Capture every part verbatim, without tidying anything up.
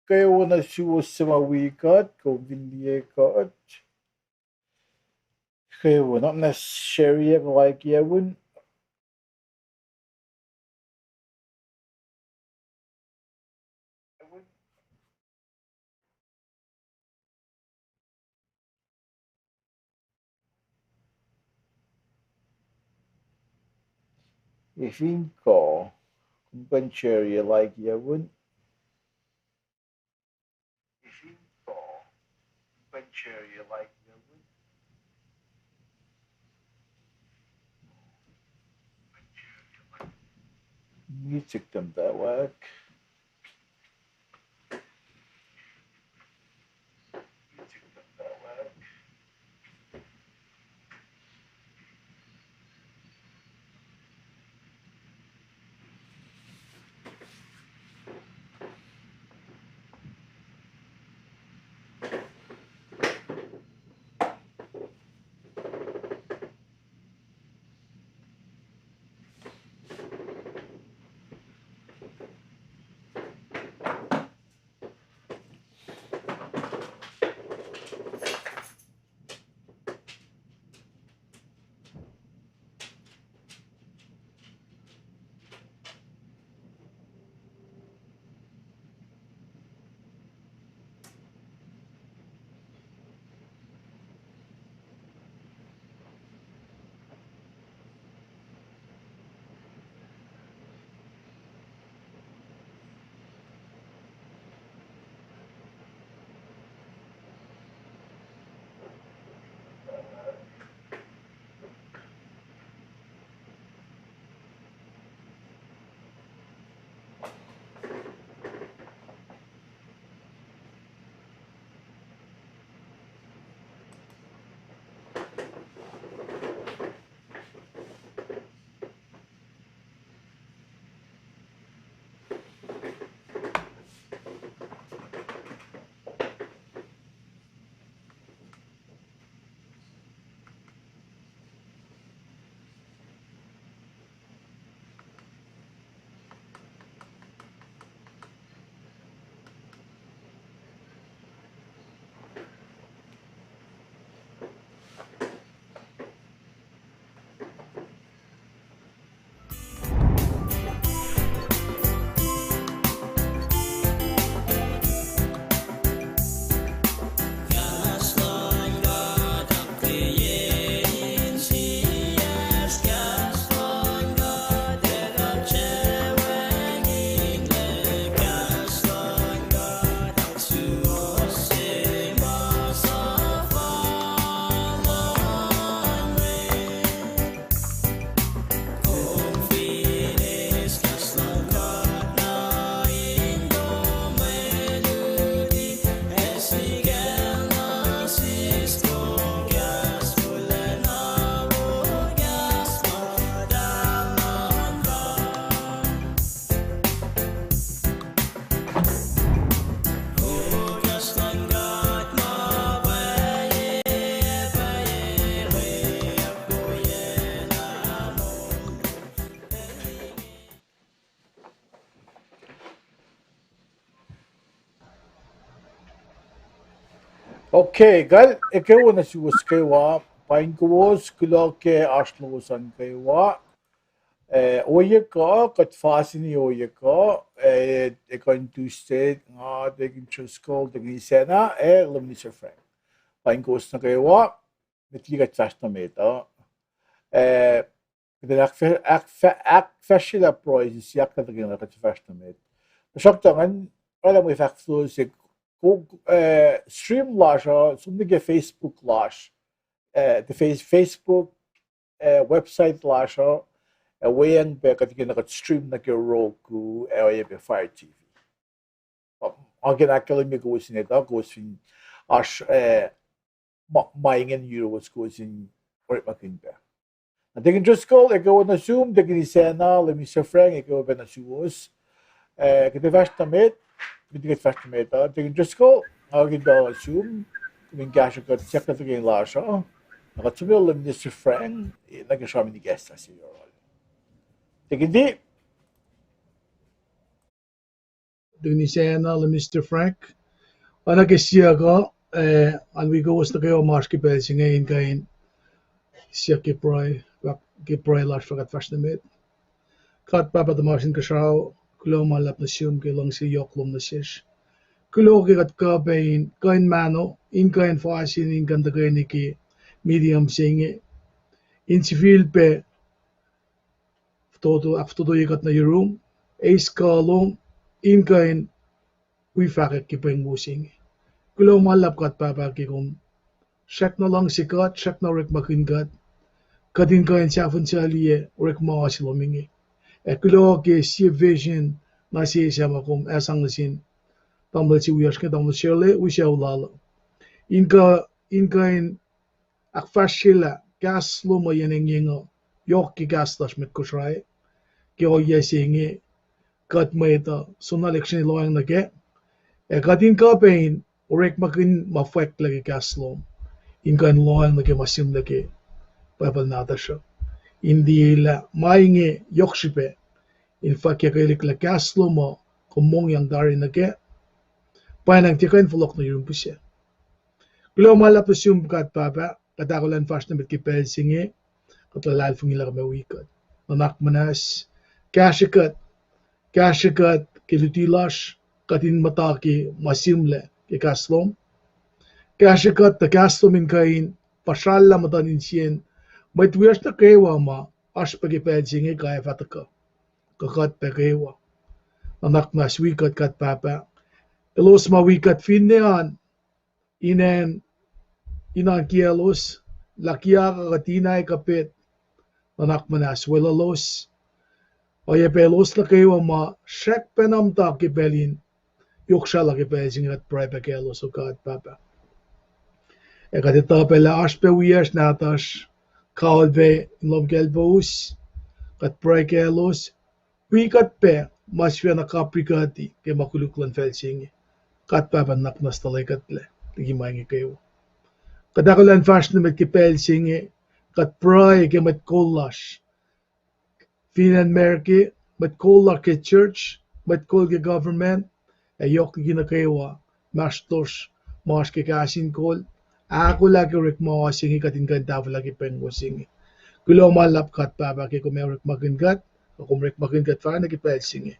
kwewa nuh suwos suc ma wi kuht, kom fin liye kuht. Kwewa, not necessary, like, yeah, wouldn't. If in ko, kom kuh in share, like, yeah, wouldn't. Music them that work. Okay, kal, ekuh wo nuh suwos kwewa, paing kowos, kuloh ke oasr lowos an kwewa. Eh, ohiyac kuh, kuht fasini ohiyac kuh, eh, ekuh in Tuesday, nga Deacon Driscoll, Deacon Isacna, ac Luminister Frank. Paing kowos nuh kwewa, met liki kuht fahsr nuh met uh. Eh, kuht in ahkfa-, ahkfa-, ahkfahsryelah pruhe se siyuck nuh ke kuht fahsr nuh met. Tuhsruhktuh ngan oraclah mwe fahk folo se, ko, eh, stream lasr uh, som nuh ke Facebook lasr, eh, the face-, Facebook, eh, website lasr uh, ac weacng pac kuht ke na kuht stream nuh ke Roku, ac oacyacpac Fire T V. Nga ke na ahkkahlwemye kowos in etuh, kowos fin oasr, eh, ma, ma ingacn yuruwos kowos in orekmakihn pac. Na Deacon Driscoll, ekuh wo nuh sum, Deacon Isacna, Luminister Frank, ekuh wo pac nuh suwos. Eh, kuht ac fahsr nuh met, met liki kuht fahsr nuh met uh, Deacon Driscoll, nga kihtin tuh nuh sum, kom in kahsruh kuht siyuck nuh ke lasr uh, na kuht som nuh Luminister Frank, eh, nuh ke sramsram in kahs se yohrohl. Deacon D. Tunisana, Minister Frank. Oacna ke siyuck uh, eh, an wi kowos nuh kwewa ma oasr ke pacl se inge in kuh in siyuck ke pruhe, ke pruhe lasr fah kuht fahsr nuh met. God Pahpah tuhmasr Inkuhsrao, kuloh ma luhlahp nuh sum ke luhngse yohk lom nuh sesr. Kuloh ke kuht kuh pac in kuh in mahno, in kuh in fahsr in, in kuh in tuhkweni ke medium se inge, in sifilpac fototo, ahkfototoye kuht nuh yurum, eis kuh lom, in kuh in wi fahkwack ke pweng wo se inge. Kuloh ma luhlahp God Pahpah ke kom srackna luhngse kuht, srackna orekmakihn kuht, kuht in kuh in sahfunsuhliye orekma se lom inge. Ac kuloh ke sie vision na sesr ma kom ac sang nuh sin tamuhlwel se wiyacsr inge, tamuhlwel Shirley, wi sucu lal uh, in kuh, in kuh in ahkfahsryelah kahs lom uh yen engyeng uh, yohk ke kahs lasr mwet Kosrae, ke ohiyac se inge, kuht mwet uh soenna lihksreni lohacng nuh kac, ac kuht in kuh pac in orekmakihn ma fwacklah ke kahs lom, in kuh in lohacng nuh ke ma sihmlac ke Bible nahtuhsr uh, in liyelah ma inge yohk srihpac, in fwackyuckwelihk lah kahs lom uh kom mongyang tari nuh kac, pwacnwacng tiac kuh in fohlohk nuh yurum pihsac. Kuloh ma luhlahp nuh sum God Pahpah, kuht ahkolah in fahsr nuh met ke pacl se inge, kuht luhlahlfongi lah kom ac wi kuht. Nuhnak muhnahs, kahsrwe kuht, kahsrwe kuht ke luti lasr, kuht in muhta ke ma sihmlac ke kahs lom. Kahsrwe kuht tuh kahs lom in kuh in puhsrallah muhtuhn insiyacn mwet wiyacsr nuh kwewa ma oasr pac ke pacl se inge kuh ac fah tuhkuh, kuh kuht pac kwewa. Nuhnak muhnahs, wi kuht God Pahpah. Elos ma wi kuht finne an, in acn, in an kiyaclos, lah kiyuhk kuh tiac kuh pet, nuhnak muhnahs weluhlos. Oacyacpac elos nuh kwewa ma srackpacna muhta ke pacl in yohk srahlah ke pacl se inge, kuht pruhe pac kaclos, O God Pahpah. Ac kuht etuh pac lah oasr pac wiyacsr nahtuhsr, kaol pac in lohm kaclpous, kuht pruhe kaclos, wi kuht pac ma sifacna kaprikuhti ke ma koluk luhn facl se inge. God Pahpah, nuhnak muhnahs, tuhlac kuhtlac liki ma inge kwewa. Kuht ahkolah in fahsr nuh met ke pacl se inge, kuht pruhe ke mwet kol lasr fin acn America, mwet kol lasr ke church, mwet kol ke government, ac yohk liki nuh kwewa inmahsrlosr ma oasr ke kahs in kol, ahkolah ke orekma se inge kuht in kuh in tahfwelah ke pweng wo se inge. Kuloh ma luhlahp God Pahpah ke kom ac orekmakihn kuht, kuh kom orekmakihn kuht fahsr nuh ke pacl se inge.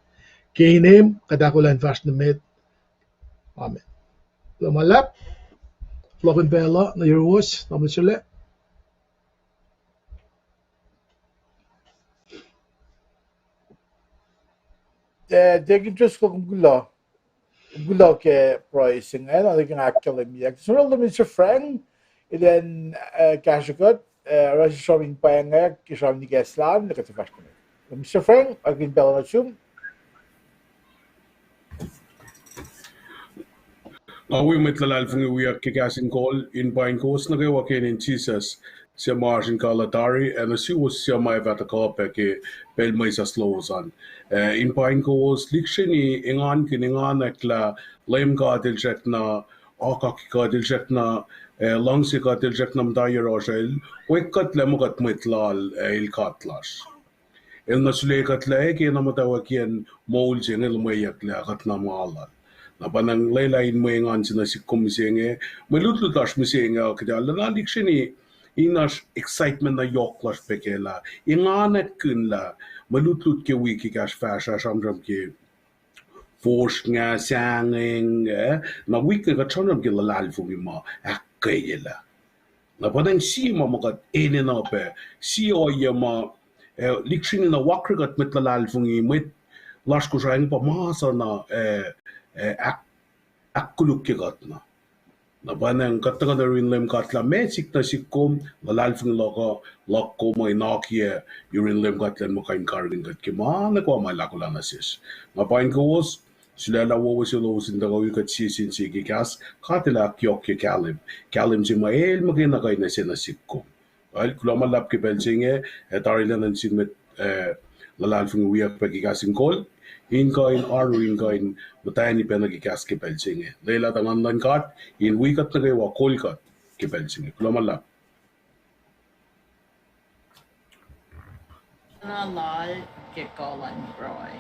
Ke inem kuht ahkolah in fahsr nuh met. Amen. Kuloh ma luhlahp. Fohlohkihn pacl uh nuh yuruwos, tamuhlwel Sule. Eh, Deacon Driscoll, kom kuloh, kom kuloh ke pruhe se ingacn, na ke nga ahkkahlwemye. Kuloh Minister Frank, elan, eh, kahsrwe kuht, eh, oruh sramsram in pwacngack ke sramsram in ikacslah, na kuht fahsr nuh met. Minister Frank, akihlen pacl uh nuh sum. Nga wi mwet luhlahlfongi wiyuck ke kahs in kol, in paing kowos nuh kwewa ke inen Jisus, suc ma oasr in kuh lah tari, ac nuh suwos suc ma ac fah tuhkuh pac ke pacl mwesahs lowos an. Eh, in paing kowos lihksreni engankihn, enganwack lah Leum God El srackna okaki kuht, El srackna, eh, luhngse kuht, El srackna muhta yohrohsr, El wek kuht lah muh kuht mwet Lal, ac El God lasr. El na sule kuht lah ac kena muhtwacwacackiyacn moul se inge luhmweyucklac kuht na ma Lal. Na pa nacng lwelah in mwe engan se nuh sihk kom mihsenge, mwe lutlut lasr mihsenge uh kuht arulacna lihksreni in oasr excitement na yohk lasr pac kac lah enganwackihn lah mwe lutlut ke wik ekahsr fahsr ah sramsram ke fosrngah, sahngweng, eh, na wik inge kuht sramsram ke luhlahlfongi ma ahkkweyelah. Na pa nacng sie ma ma kuht enenuh pac, sie ohiyac ma, eh, lihksreni na wakre kuht mwet luhlahlfongi, mwet lasr Kosrae inge pa ma sa na, eh, eh, ahk-, ahkkolukye kuht na. Na pa nacng kuht tuhkuh nuh yurin Leum God lah meac sihk nuh sihk kom, luhlahlfongi luhk uh, luhk kom uh in akiyac yurin Leum God elan muh kuh in karihngihn kuht ke ma nuh kwewa ma El ahkolah nuh sesr. Nga paing kowos, sulaclah wowo se lowos in tuhkuh wi kuht sie sin sie ke kahs, God El ahkyohkye kahlwem, kahlwem se ma El muhkwena kuh in ase nuh sihk kom. Well, kuloh ma luhlahp ke pacl se inge, ac tarilacna nuh sin mwet, eh, luhlahlfongi wiyuck pac ke kahs in kol, in kuh in oaru in kuh in muhtwacni pacna ke kahs ke pacl se inge. Lwelah tuh Nguhn luhn God in wi kuht nuh kwewa, kol kuht ke pacl se inge. Kuloh ma luhlahp. Na lal ke kuh luhn pruhe.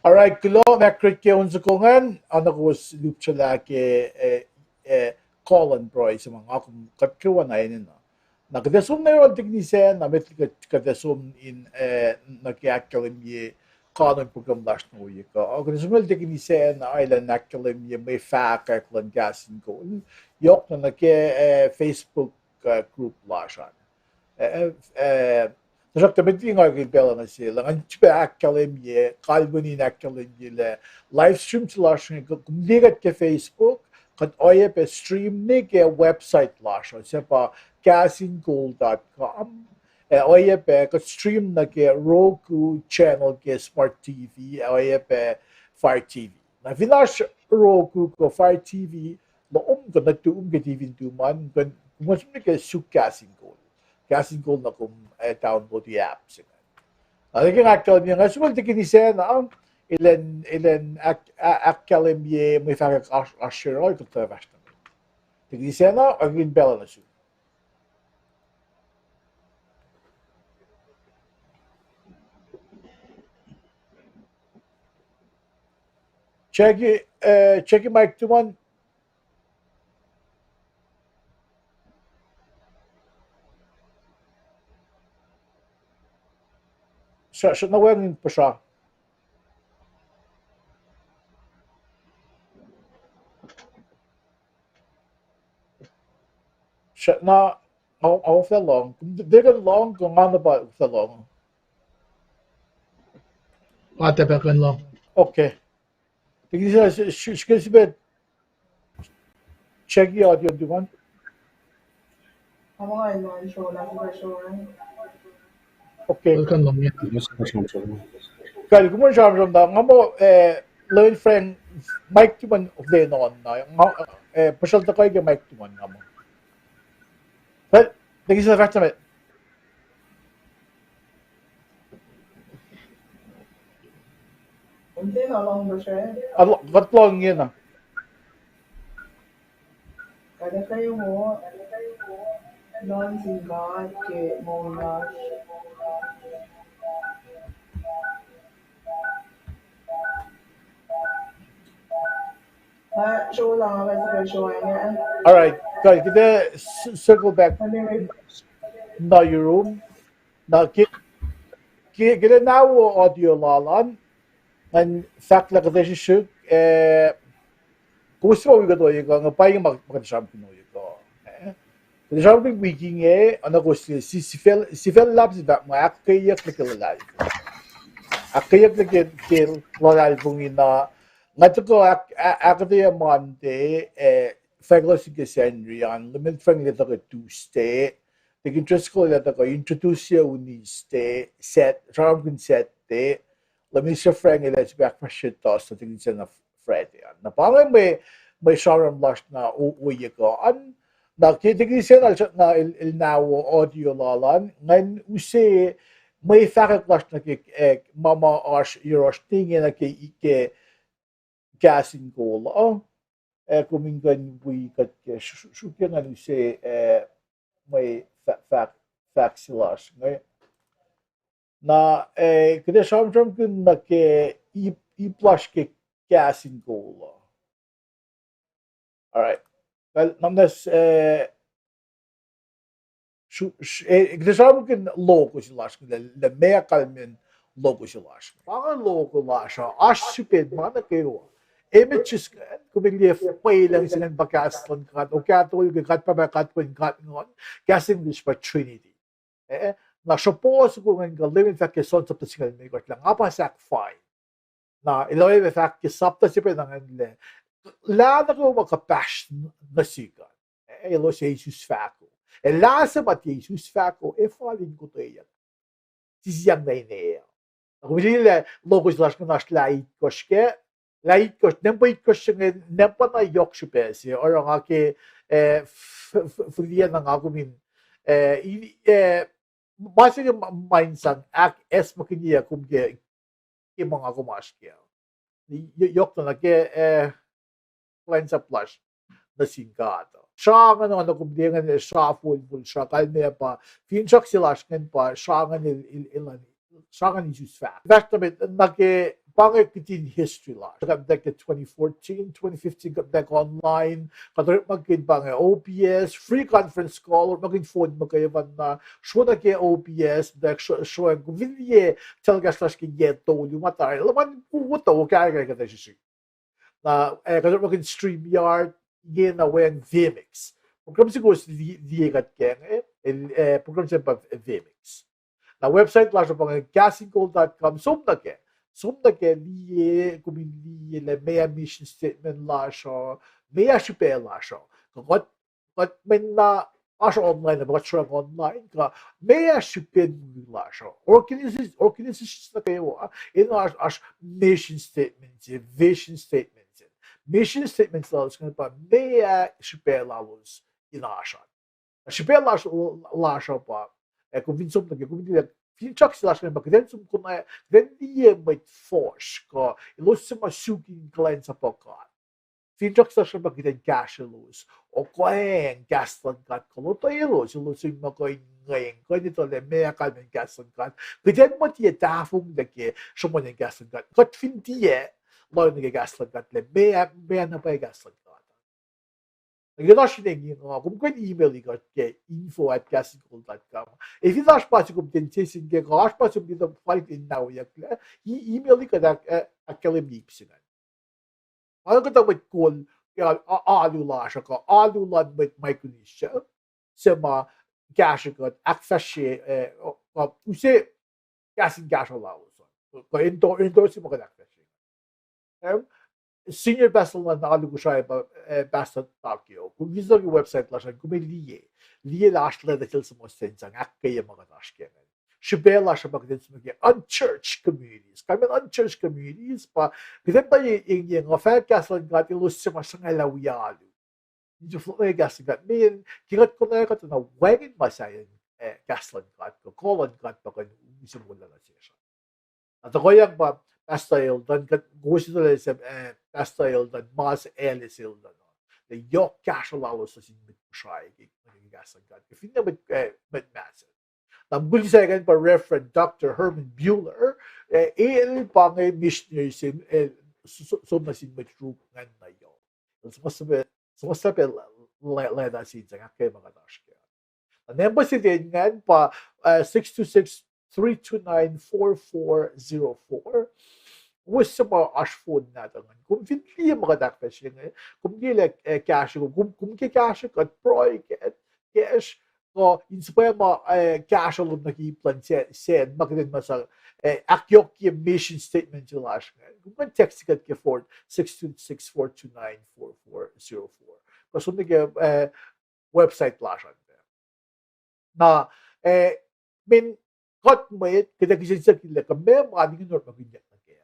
All right, kuloh, Mac Craig ke on soko ingacn, oacna kowos lihpsrelah ke, eh, eh, call in pruhe se ma nga kom kuht kwewana enenuh. Na kuht ac som nuh yohrohl tekini sacna, met liki kuht ac som in, eh, nuh ke ahkkahlwemye kanon program lasr nuh we kuh. Kuht ac som nuh yohrohl tekini sacna, elan ahkkahlwemye mwe fahkwack luhn Kahs in Kol. Yohk na nuh ke, eh, Facebook, eh, group lasr an. Eh, eh, eh, tuhsruhktuh met liki nga ke pacl uh nuh sel uh, ngan sifilpac ahkkahlwemye, kalweni in ahkkahlwemye lah live stream se lasr inge, kom liye kuht ke Facebook, kuht oacyacpac stream nuh ke website lasr uh, suc pa kahs in kol dot com, ac oacyacpac kuht stream nuh ke Roku channel ke Smart T V, ac oacyacpac Fire T V. Na fin oasr Roku kuh Fire T V, lom kuh nuhtum ke T V nuhtum an, kuh kom som nuh ke suk Kahs in Kol. Kahs in Kol na kom, eh, download-i app se ingacn. Na liki nga ahkkahlwemye, nga som nuh yohrohl tekini sacna, elan, elan ahk-, ah-, ahkkahlwemye mwe fahkwack oasr, oasr yohrohl kuht fahsr nuh met. Tekini sacna, ac in pacl uh nuh sum. Check-i, eh, check-i mic tomom. Sra, sra na wacngihn puhsra. Sra na, au, au fah lohng. Kom tiac kuh in lohng, kuh nga na pa fah lohng. Nga tiac pa kuh in lohng. Okay. Tekini sacna, srihke srihpac check-i audio tomom. Okay. Kal, kom in sramsram na, nga muh, eh, Lewin Frank, mic tomom lwen on na, nga, eh, puhsral tuhkuh ke mic tomom nga muh. Well, tekini sacna fahsr nuh met. Kuht lohng inge na. All right, kuht, kuht ac s-, circle back nuh yurum. Na ke, ke, ke kuht ac nawo audio lal an, ngan fahk lah kuht ac srihsrihk, eh, kowos ma wi kuht ohiyac kuh, nga pa inge ma, ma kuht sramsramkihn ohiyac kuh. Eh, kuht sramsramkihn wik inge, oacna kowos liye, si-, sifil, sifil luhlahp se fahk muh ahkkweyeyuck nuh ke luhlahlfongi. Ahkkweyeyuck nuh ke, ke luhlahlfongi na, nga tuhkuh ahk-, ah-, ahkuhtweyac Monday, eh, fahklah sin ke Sacnri an, Lewin Frank el tuhkuh Tuesday, Deacon Driscoll el tuhkuh introduce-ye Wednesday, Sat-, sramsramkihn Saturday, Lewin Frank el ac sifil ahkfahsrye Thursday, Deacon Sacnri Friday an. Na pa inge mwe, mwe sramsram lasr na o-, ohiyac kuh an. Na ke Deacon Sacnri el, el nawo audio lal an, ngan use mwe fahkwack lasr nuh ke, eh, ma, ma oasr yohrohsr inge nuh ke, ke Kahs in Kol uh, eh, kom in kuh in wi kuht ke sr-, sr-, srihke ngan use, eh, mwe fah-, fahk, fahk se lasr inge. Na, eh, kuht ac sramsramkihn nuh ke ip, ip lasr ke Kahs in Kol uh. All right. Well, na muhnahs, eh, sr-, sr-, eh, kuht ac sramsramkihn logo se lasr inge, lah, lah meac kalmacn logo se lasr inge. Pa inge logo lasr uh, oasr srihpen ma nuh kwewa. Images ingacn, kom liye, pwelucng se ingacn pa kahs luhn God, o kahto ke God Pahpah, God Wen, God Nguhn, kahs in English pa Trinity. Eh, na sruhpo soko ingacn kuh Leum el fahk ke John sapta singucul limekohsr lah nga pa sahk vine. Na el oacyacpac fahk ke sapta se pacna ingacn lah, lah nuh kwewa ma kuhpahsr nuh sihk an, eh, elos ac isus fahko. Ac lah se ma tiac isus fahko ac fal in kotweyuck, sisiyang nuh ine uh. Na kom liye lah logo se lasr ingacn oasr lah itkohsr kac, lah itkohsr, nempuh itkohsr se inge, nempuh na yohk srihpac se, oruh nga ke, eh, f-, f-, fihliyac na nga kom in, eh, i-, eh, ma se inge ma, ma in sang ahkacsmakihnye kom ke, ke ma nga kom oasr kac. Y-, yohk na nuh ke, eh, kuhlwacnsap lasr nuh sin God uh. Sra ingacn, oacna kom liye ingacn, sra folfol, sra kalmeyac pa, finsrak se lasr ingacn pa, sra ingacn el, el, el, sra ingacn isus fahk. Fahsr nuh met, nuh ke Pa inge kihtin history lasr. Kuht muhta ke twenty fourteen, twenty fifteen, kuht muhta ke online, kuht orekmakihn pa inge O P S, free conference call, orekmakihn phone muhkwena, sruok nuh ke O P S, muhta sruok, kom fin liye telecast lasr ke yac tolu ma tari, luhman kuhtuh wo kahrkahr kuhtuh srihsrihk. Na, eh, kuht orekmakihn StreamYard, ingena weacng vMix. Program se kowos liye kuht ke inge, eh, program se pa vMix. Na website lasr uh pa inge, kahs in kol dot com, som nuh kac. Som nuh kac, liye, kom in liye lah meac mission statement lasr uh, meac srihpac lasr uh. Kuh kuht, kuht mena oasr online, pa kuht sruok online, kuh meac srihpen wi lasr uh. Organization, organization nuh kwewa, in oasr, oasr mission statement se, vision statement se. Mission statement lalos ingacn pa meac srihpac lalos in oasr an. Srihpac lasr, lasr uh pa, eh, kom fin som nuh ke, kom fin liye, finsrak se lasr ingacn pa kuht in som konwacack, kuht in liye mwet fuhsr kuh elos suc ma suk in kuhlwacnsapuh God. Finsrak se lasr ingacn pa kuht in kahsrwelos, okoacng kahs luhn God kuh lotwelos, elos in muh kuh in ngweng, kuh in etuh lah meac kalmacn kahs luhn God. Kuht in muh tiac tahfonglac ke sruhmuhn kahs luhn God. Kuht fin tiac lohacng nuh ke kahs luhn God lah meac, meac na pwacye kahs luhn God. Kuht oasr in engan, kom kuh in email-i kuht ke info at kahs in kol dot com. Ac fin oasr ma se kom tiac sessin ke, kuh oasr ma se kom tiac fal in naoyucklac, email-i kuht ahk-, ahkkahlwemye ip se ingacn. Ma kuhtuh mwet kol, a-, alu lasr uh, kuh alu luhn mwet Micronesia se ma kahsrwe kuht, ahkfahsrye, eh, kuh use kahs in kahsruh lalos an, kuh endorse, endorse ma kuht ahkfahsrye. Senior pastor luhn alu Kosrae pa, eh, Pastor Takeo. Kom visit ke website lasr an, kom liye, liye lah oasr leta sel suhmuhslah in sang ahkkweye ma kuht oasr ke ingacn. Srihpac lasr uh pa kuht in som nuh ke unchurched communities. Kalmacn unchurched communities pa kuht in pa ye, ye, ye nga fahk kahs luhn God, elos suc ma sruhngalah wi alu in sifacna kahs luhn God. Meac, ke kuht konwacack kuht na wacngihn ma sahyacn, eh, kahs luhn God, kuh kuh luhn God pa kuh in use moul lal nuh sesr. Na tuhkuhyang pa Pastor Eldon, kuht kowos etuh lah se, eh, Pastor Eldon, mas Ellis Eldon, na yohk kahsruh lalos nuh sin mwet Kosrae ke, ke kahs luhn God. Ke finne mwet, eh, mwet Mahsel. Na mukul se ingacn pa Reverend Doctor Herman Buehler, eh, el pa inge missionary se, eh, s-, s-, som nuh sin mwet Ruk ingacn nuh yohk. El suhmuhslah pac, suhmuhslah pac leta se in sang ahkkweye ma kuht oasr ke. Na nampa se ten ingacn pa, eh, six two six, three two nine, four four zero four. Kowos suc ma oasr phone nahtuh ingacn, kom fin liye ma kuht ahkfahsrye inge, kom liye lah, eh, kahsrwe, kom, kom ke kahsrwe kuht pruhe kac, kacsr, kuh in suhpwacma, eh, kahsruh lom nuh ke ip luhn Sacn, ma kuht in muh sang, eh, ahkyohkye mission statement se lasr ingacn, kom kuh in text kuht ke four, six two six, four two nine, four four zero four. Kuh som nuh ke, eh, website lasr an. Na, eh, mweyen kuht mwet, kuht ac kihsen siyuck lah kuh meac ma inge orekmakihnyuck nuh kac.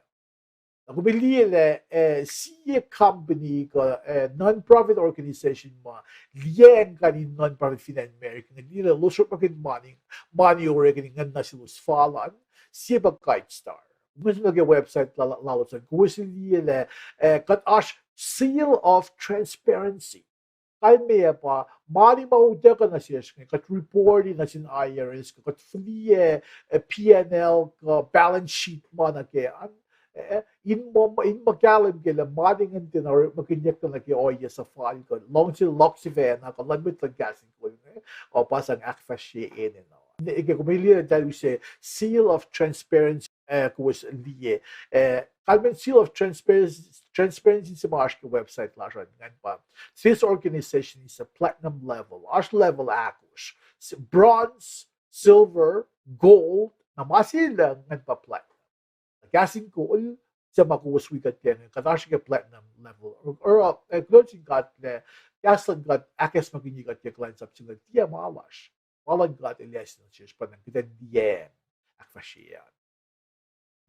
Na kom liye lah, eh, sie company kuh, eh, non-profit organization ma liyacacng kain in non-profit fin acn America, nga liye lah elos orekmakihn mani, mani orekmakihn ingacn nuh selos fal an, sie pa GuideStar. Kom som nuh ke website la-, lalos an, kowos liye lah, eh, kuht oasr seal of transparency. Kalmeyac pa, mani ma utuckuh nuh sesr inge, kuht report-i nuh sin I R S, kuht fihliyac, eh, P and L kuh balance sheet ma nuh kac an, eh, in muh, in muh kahlwem ke lah mani ingacn tiacna orekmakihnyuck nuh ke ohiyac suhfal kuh luhngse luhk sifacna kuh luhn mwet luhn kahs in kol inge, kuh pa sang ahkfahsrye enenuh. Ke kom liye eltahl use seal of transparency, eh, kowos liye, eh, kalmacn seal of transparency, transparency se ma oasr ke website lasr an ingacn pa, this organization is a platinum level, oasr level ahkosr, bronze, silver, gold, na ma se luhn ingacn pa platinum. Kahs in kol se ma kowos wi kuht ke inge, kuht oasr ke platinum level. Oruh, eh, kuloh sin God lah kahs luhn God ahkacsmakihnye kuht ke kuhlwacnsap se inge, tiac ma lasr. Ma luhn God el ase nuh sesr, pa na kuht in liyacacng ahkfahsrye an.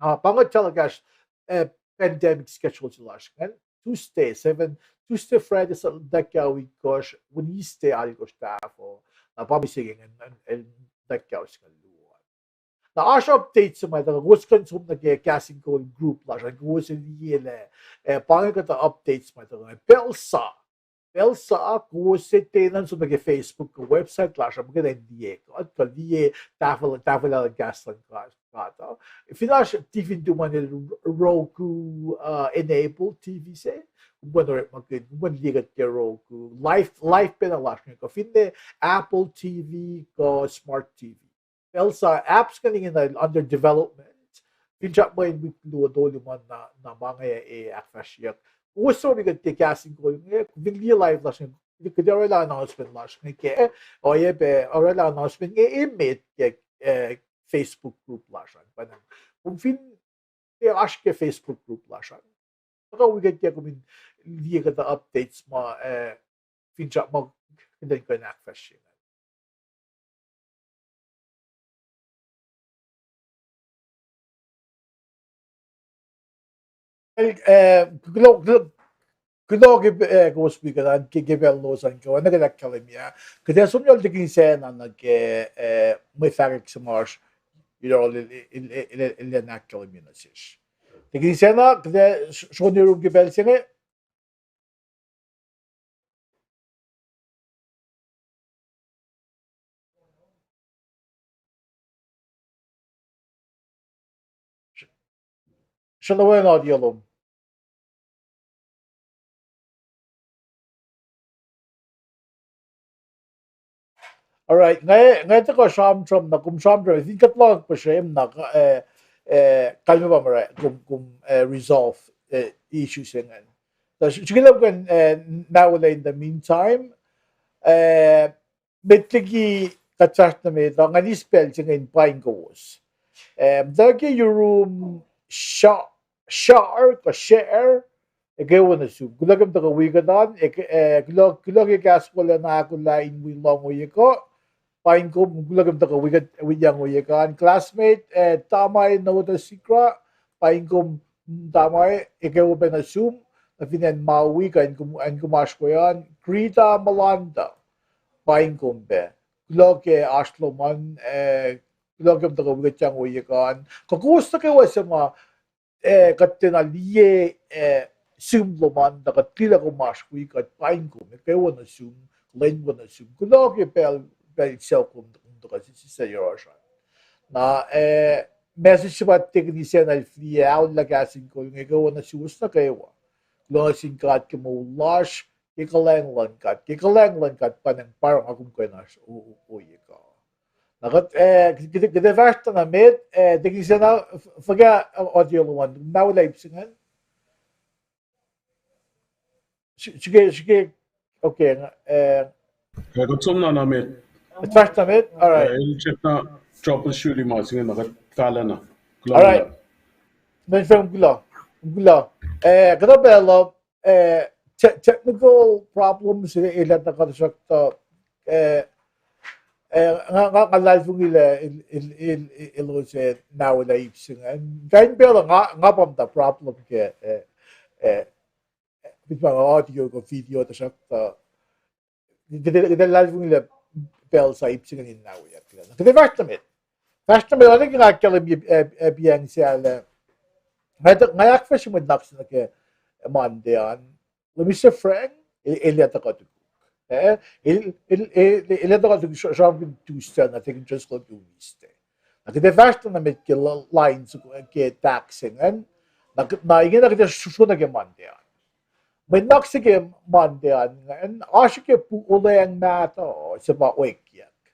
Na pa inge telecast, eh, pandemic schedule se lasr ingacn, Tuesday seven, Tuesday, Friday, Saturday, dak kawikosr, Wednesday, alkosr tahfuh, na pa mihsenge ingacn, el dak kawikosr singucul luo. Na oasr update se ma tuhkuh, kowos kuh in som nuh ke Kahs in Kol group lasr an, kowos liye lah, eh, pa inge kuhtuh updates ma tuhkuh, pacl sa Pacl sa kowos se tiac enenuh som nuh ke Facebook kuh website lasr uh, muhkwena in liye kuht, kuh liye tahfuh, tahfwelah luhn kahs luhn God, God uh. Fin oasr T V in tuhmom el Roku, uh, enable T V se, kom kuh in orekmakihn, kom kuh in liye kuht ke Roku. Live, live pacna lasr inge, kuh finne Apple T V kuh smart T V. Pacl sa apps ingacn ingena under development. Finsrak muh in wik luo tolu ma na, na ma inge ac ahkfahsryeyuck. Kowos suc wi kuht ke kahs in kol inge, fin liye live lasr inge, kuht orwaclah announcement lasr inge ke, oacyacpac orwaclah announcement inge emet ke, eh, Facebook group lasr an. Pa na, kom fin tiac oasr ke Facebook group lasr an, tuhkuh wi kuht ke kom in liye kuhtuh updates ma, eh, finsrak ma kuht in kuh in ahkfahsrye. Eh, kuloh, kuloh, kuloh ke, eh, kowos wi kuht an ke, ke pacl lowos an, kuht ac ahkkahlwemye. Kuht ac som yohrohl tekin sacna nuh ke, eh, mwe fahkwack se ma oasr yohrohl el, el, el, el, el ahkkahlwemye nuh sesr. Tekin sacna, kuht ac s-, srohne yurum ke pacl se inge. Srolowen audio lom. All right, nga, nga tuhkuh sramsram na, kom sramsram, fin kuht lohng puhsrem na, eh, eh, kalmac pa ma orek, kom, kom, eh, resolve, eh, issue se ingacn. Tuh srihke lah kom, eh, now in the meantime, eh, met liki kuht fahsr nuh met uh, nga eis pacl se inge in paing kowos. Eh, muhta ke yurum Sha-, Shar, kuh Share, ekuh wo nuh sum. Kuloh ke kom tuhkuh wi kuht an, ek-, eh, kuloh, kuloh ke kahs wolacna ahkolah in wi lohng ohiyac kuh. Paing kom, kuloh ke kom tuhkuh wi kuht, wi lohng ohiyac kuh an. Classmate, eh, Tamai Noda Sikra, paing kom, Tamai, ekuh wo pac nuh sum, nuh fin acn Maui, kuh acn kom, acn kom oasr we an. Greta Malanda, paing kom pac. Kuloh ke oasr lom an, eh, kuloh ke kom tuhkuh wi kuht lohng ohiyac kuh an. Kuh kowos nuh kwewa suc ma, eh, kuht tiacna liye, eh, sum lom an, tuh kuht liye lah kom oasr wi kuht, paing kom, ekuh wo nuh sum, lwen wo nuh sum. Kuloh ke pacl, pacl sel kom, kom tuhkuh sise yohrohsr an. Na, eh, message se pa tekini sacna el fihliyac, aolla kahs in kol inge, ekuh wo nuh suwos nuh kwewa. Kuloh nuh sin God ke moul lasr, ke kuhlwacng luhn God, ke kuhlwacng luhn God pa nacng parang akum kuh in oasr o-, o-, ohiyac kuh. Na kuht, eh, kuht, kuht ac fahsr tuh na met, eh, tekini sacna, f-, fuhkah audio lom an, na welah ip se ingacn. Srihke, srihke, okay, eh, kuht som na na met. Kuht fahsr na met, all right. Eh, el check na troubleshooting ma se inge na kuht fahla na. All right. Kuloh, kuloh. Eh, kuhtuh pacl uh, eh, te-, technical problems, eh, el ac tuhkuh tuhsruhktuh, eh, eh, nga, nga, nga luhlahlfongi lah el, el, el, el, elos ac na welah ip se ingacn. Kain pacl uh nga, nga pa muhta problem ke, eh, eh, bit ma audio kuh video tuhsruhktuh. Kuht, kuht luhlahlfongi lah pacl sa ip se ingacn in na welah. Kuht fahsr na met. Fahsr na met, oacna ke nga ahkkahlwemye, eh, eh, piacng sahyac. Nga, nga ahkfahsrye mwe nuhnak se nuh ke Monday an. Lemister Frank, el, el ac tuhkuh tukuk. Eh, el, el, el, el ac tuhkuh tukuk sr-, sramsramkihn Tuesday na, tekihn Driscoll ke Wednesday. Na kuht ac fahsr na met ke l-, line se ke tax se ingacn. Na, na ingena kuht ac sro-, sro nuh ke Monday an. Mwe nuhnak se ke Monday an ingacn, oasr ke puk Olweacng Mahtuh, se pa Oekyuck.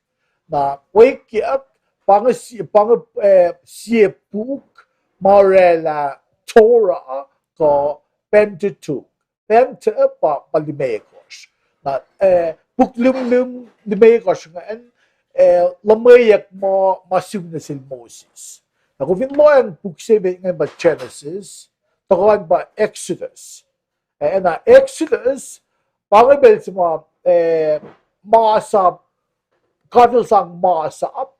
Na Oekyuck, pa inge sie, pa inge, eh, sie puk ma oraclah Torah kuh Pentateuch. Penta pa, pa limekohsr. Na, eh, puk limlim limekohsr ingacn, eh, luhmweyuck ma, ma sum nuh sel Moses. Na kom fin lohacng puk se met ingacn pa Genesis, tuhkuh an pa Exodus. Eh, na Exodus, pa inge pacl se ma, eh, masap, God El sang masap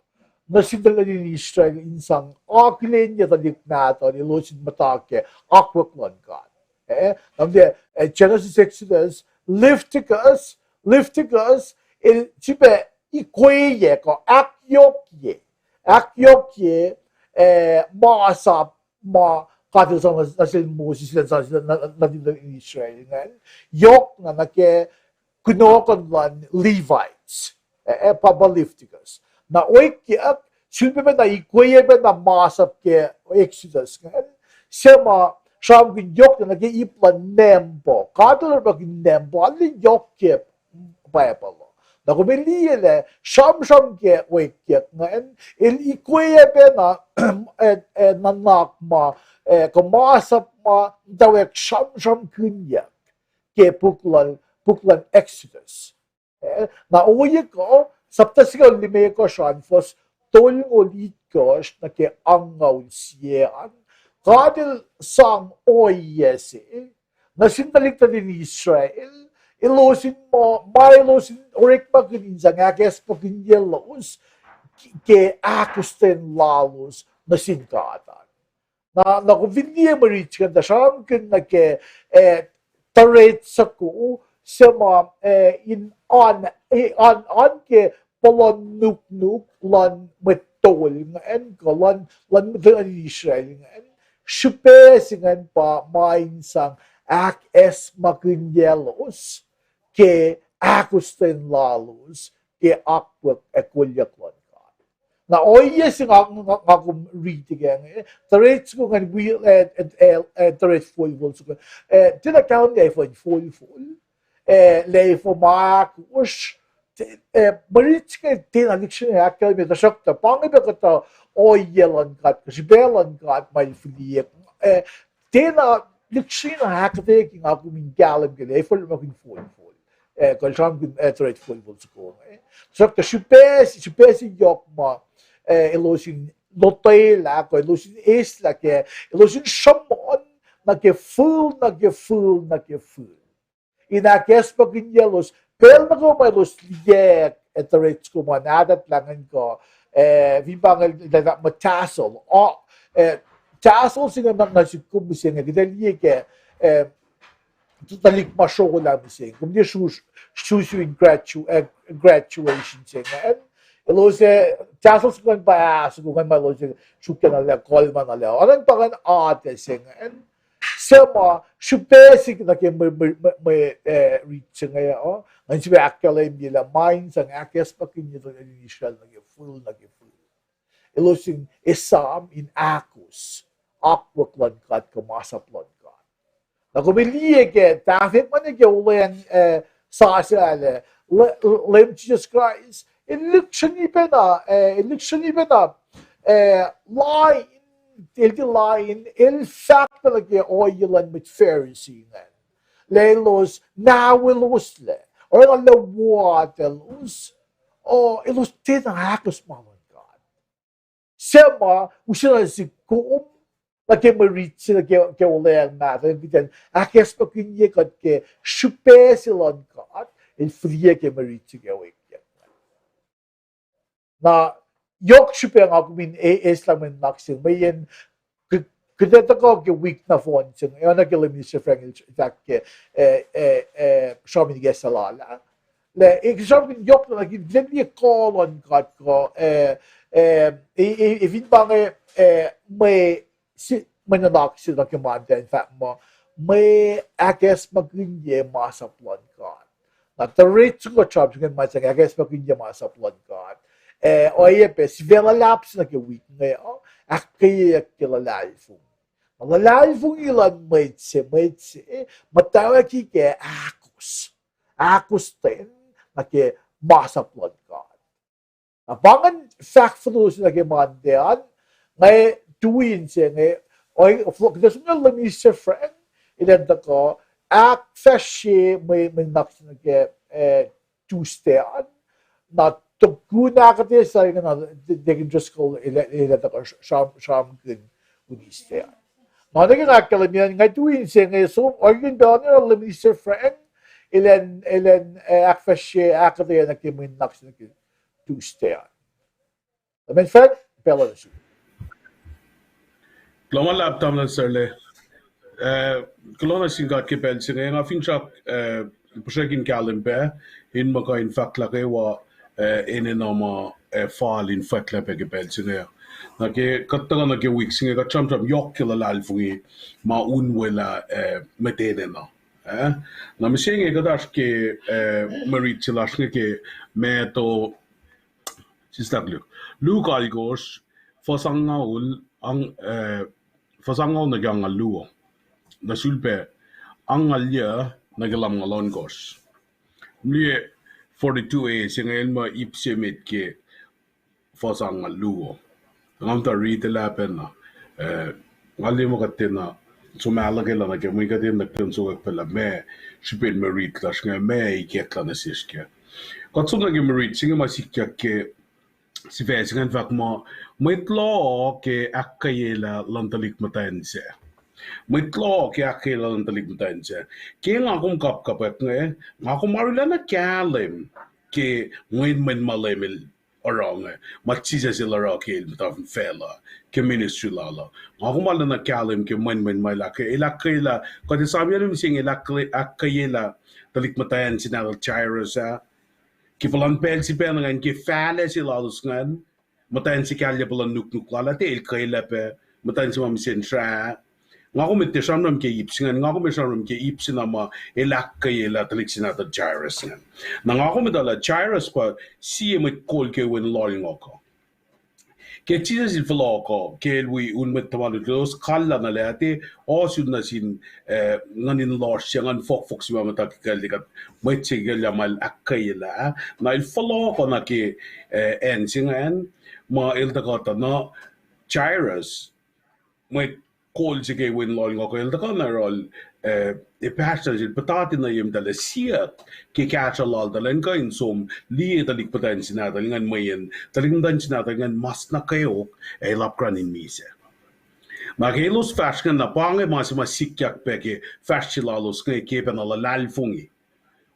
nuh sin tuhlihk nuhtin Israel in sang akihlenyuc tuhlihk Mahtuh, elos in muhta ke akwuck luhn God. Eh, na, eh, Genesis, Exodus, Leviticus, Leviticus, el sifilpac ikweyuck, ahkyohkye, ahkyohkye, eh, masap ma God El sang nuh, nuh sel Moses, El sang nuh, nuh, nuh, nuh Israel ingacn. Yohk na nuh ke kunohkohn luhn Levites, eh, eh, pa, pa Leviticus. Na oekyuck, sulpac pacna ikweyac pacna masap ke Exodus ingacn, suc ma sramsramkihn yohk nuh ke ip luhn Nembo. God El orekmakihn Nembo, arlac yohk ke Bible uh. Na kom liye lah sramsram ke oekyuck ingacn, el ikweyac pacna, eh, eh, nuhnak ma, eh, kuh masap ma, tuh wek sramsramkihnyuck ke puk luhn, puk luhn Exodus. Eh, na ohiyac kuh, sapta singucul limekohsr an, fuhs tolngoul itkohsr nuh ke angngaul sie an, God El sang ohiyac se nuh sin tuhlihk nuhtin Israel, elos in ma, ma elos in orekmakihn in sang ahkacsmakihnyelos ke ahkostwen lalos nuh sin God an. Na, na kom fin liye mwe rit se ingacn, tuh sramsramkihn nuh ke, eh, tuhret soko, suc ma, eh, in oan, eh, oan, oan ke puhlan nuknuk luhn mwet tol ingacn, kuh luhn, luhn mwet Israel ingacn. Srihpac se ingacn pa ma in sang ahkacsmakihnyelos ke ahkostwen lalos ke akwuck ac kolyuck luhn God. Na ohiyac se nga, nga, nga kom riti ke inge, tuhret soko ingacn wi, eh, eh, eh, eh, tuhret folfol soko, eh, tiacna kahlwem lah efuh in folfol, eh, lah efuh ma ahkosr, te-, eh, mwe rit se inge tiacna lihksreni ahkkahlwemye, tuhsruhktuh pa inge pac kuhtuh ohiyac luhn God, kuh srihpac luhn God ma El fihliyac, eh, tiacna lihksreni ahkuhtweyucki nga kom in kahlwem ke lah efuh orekmakihn folfol, eh, kuh sramsramkihn, eh, tuhret folfol soko inge. Tuhsruhktuh srihpac, srihpac se yohk ma, eh, elos in lotwelah, kuh elos in eislah ke, elos in sruhmuhn nuh ke fihl, nuh ke fihl, nuh ke fihl in ahkacsmakihnyelos, pacl nuh kwewa ma elos liyacack, eh, tuhret soko ma nahtuhlah ingacn kuh, eh, fin pa inge lah ma tassel, uh, eh, tassel se inge na, na sik kom mihsenge, kuht ac liye ke, eh, tuhlihk ma srolah mihsenge, kom liye su-, su-, su in gradu-, eh, graduation se ingacn. Elos, eh, tassel se ingacn pa ah, soko ingacn ma elos, eh, sruhkyacna lah, kolmana lah. Oacna pa ingacn atac se ingacn. Suc ma srihpac se nuh ke mwe, mwe, mwe, mwe, eh, rit se inge, uh, ngan sifilpac ahkkahlwemye lah ma in sang ahkacsmakihnye tuhlihk nuhtin Israel nuh ke fihl, nuh ke fihl, elos in esam in ahkos akwuck luhn God kuh masap luhn God. Na kom liye ke tahfweacng ma nuh ke olweacng, eh, sasuc ah, Le-, Leum Jisus Kraist, el lihksreni pacna, eh, el lihksreni pacna, eh, lain, el tiac lain, el fahk pacna ke ohiyac luhn mwet Pharisee ingacn, lah elos naweloslac, oruh na lah watalos, uh, elos tiacna ahkos ma luhn God. Suc ma use nuh sik kom nuh ke mwe rit se nuh ke, ke olweacng mahtuh, kuht in ahkacsmakihnye kuht ke srihpac se luhn God el fihliyac ke mwe rit se ke oekyuck. Na yohk srihpac nga kom in e-, eislah mwe nuhnak se inge, mweyen kuht, kuht ac tuhkuh ke wik nohfohn se inge, oacna ke Lay Minister Frank el fahk ke, eh, eh, eh, sramsram ke suhlahlah, lah, eh, sramsramkihn yohk nuh ke, kuht liye kuh luhn God kuh, eh, eh, eh, eh, fin pa inge, eh, mwe, mwe nuhnak se nuh ke Monday an fahk muh, mwe ahkacsmakihnye masap luhn God. Na tuhret soko sramsram se inge ma sang ahkacsmakihnye masap luhn God, eh, oacyacpac sifac luhlahp se nuh ke wik inge uh, ahkkweyeyuck ke luhlahlfongi. Na luhlahlfongi luhn mwet se, mwet se, eh, muhtwacwacack ke ahkos, ahkos ten nuh ke masap luhn God. Na pa ingacn fahk fototo se nuh ke Monday an, nga tui inse inge, oe, kuht som nuh Lay Minister Frank, elan tuhkuh ahkfahsrye mwe, mwe nuhnak se nuh ke, eh, Tuesday an, na tukun ahkuhtweyac se inge na Deacon Driscoll el, el ac tuhkuh sram-, sramsramkihn Wednesday an. Na nuh ke nga ahkkahlwemye, nga tui inse inge, som, orekmakihn pacl an Lay Minister Frank, elan, elan, eh, ahkfahsrye ahkuhtweyac nuh ke mwe nuhnak se nuh ke Tuesday an. Amen, Frank? Pacl nuh sum. Kuloh ma luhlahp, tamuhlwel Serle. Eh, kuloh nuh sin God ke pacl se inge, nga finsrak, eh, puhsrakin kahlwem pac, in muh kuh in fahk lah kwewa, eh, enenuh ma, eh, fal in fahklah pac ke pacl se inge. Na ke kuht tuhkuh nuh ke wik se inge, kuht sramsram yohk ke luhlahlfongi ma unwelah, eh, met enenuh. Eh, na mihsenge kuht oasr ke, eh, mwe rit se lasr inge ke Matthew, sislah koluk, Luke alkosr, fuhs angngaul, ang-, eh, fuhs angngaul nuh ke angngaul luo. Na sulpac angngaul yuc nuh ke lumngaul ohnkohsr. Liye forty-two A se inge el muh ip se met ke fuhs angngaul luo. Nga muhta riti lah pacna, eh, nga liye muh kuht tiacna som ahluhkwelah nuh ke mwe kuht enenuh in sokwack pac lah meac srihpen mwe rit lasr inge, meac ikacklah nuh sesr kac. Kuht som nuh ke mwe rit se inge ma sikyak ke sifac se ingacn fahk muh, mwet loh ke ahkkweyelah luhn tuhlihk muhtwacn sac. Mwet loh ke ahkkweyelah luhn tuhlihk muhtwacn sac. Ke nga kom kapkapwack inge, nga kom arulacna kahlwem ke mwenmwen ma Leum El oruh inge, ma Jisus El oruh ke El muhta fin facluh, ke ministry lal uh. Nga kom arulacna kahlwem ke mwenmwen ma El ahk-, El ahkkweyelah, kuht esamyacl mihsenge El ahk-, ahkkweyelah tuhlihk muhtwacn se nahtuhl Jairus ah. Ke puhlan pacl sifacna ingacn, ke fahlac se lalos ingacn, muhtwacn se kahlye puhlan nuknuk lal ah, tiac el kwelah pac, muhtwacn se ma mihsenge srah. Nga kom tiac sramsram ke ip se ingacn, nga kom sramsram ke ip se na ma El ahkkweyelah tuhlihk se nahtuhl Jairus ingacn. Na nga kom etuh lah Jairus pa sie mwet kol ke wen lohlngohk uh. Ke Jisus El fohlohkoh, ke El wi un mwet tuhma lutlut, elos kallah na lah tiac ohsun nuh sin, eh, nguhn in lohsr se, nguhn fohkfohk se ma muhta ke kuhltacuht, mwet se ke kuhllah ma El ahkkweyelah, na El fohlohkoh nuh ke, eh, acn se ingacn, ma el tuhkuh tuh na Jairus, mwet kol se ke wen lohlngohk uh, el tuhkuh na yohrohl, eh, epahsr nuh sel, puhtati nuh ye muhtahl ah, siyuck ke kahsruh laltahl in kuh in som liye tuhlihk muhtwacn se nahtuhl ingacn, mweyen tuhlihk muhtwacn se nahtuhl ingacn mas nuh kweok, ac el apkuhran in misac. Na ke elos fahsr ingacn, na pa inge ma se ma sikyak pac ke fahsr se lalos inge ke pacna luhlahlfongi.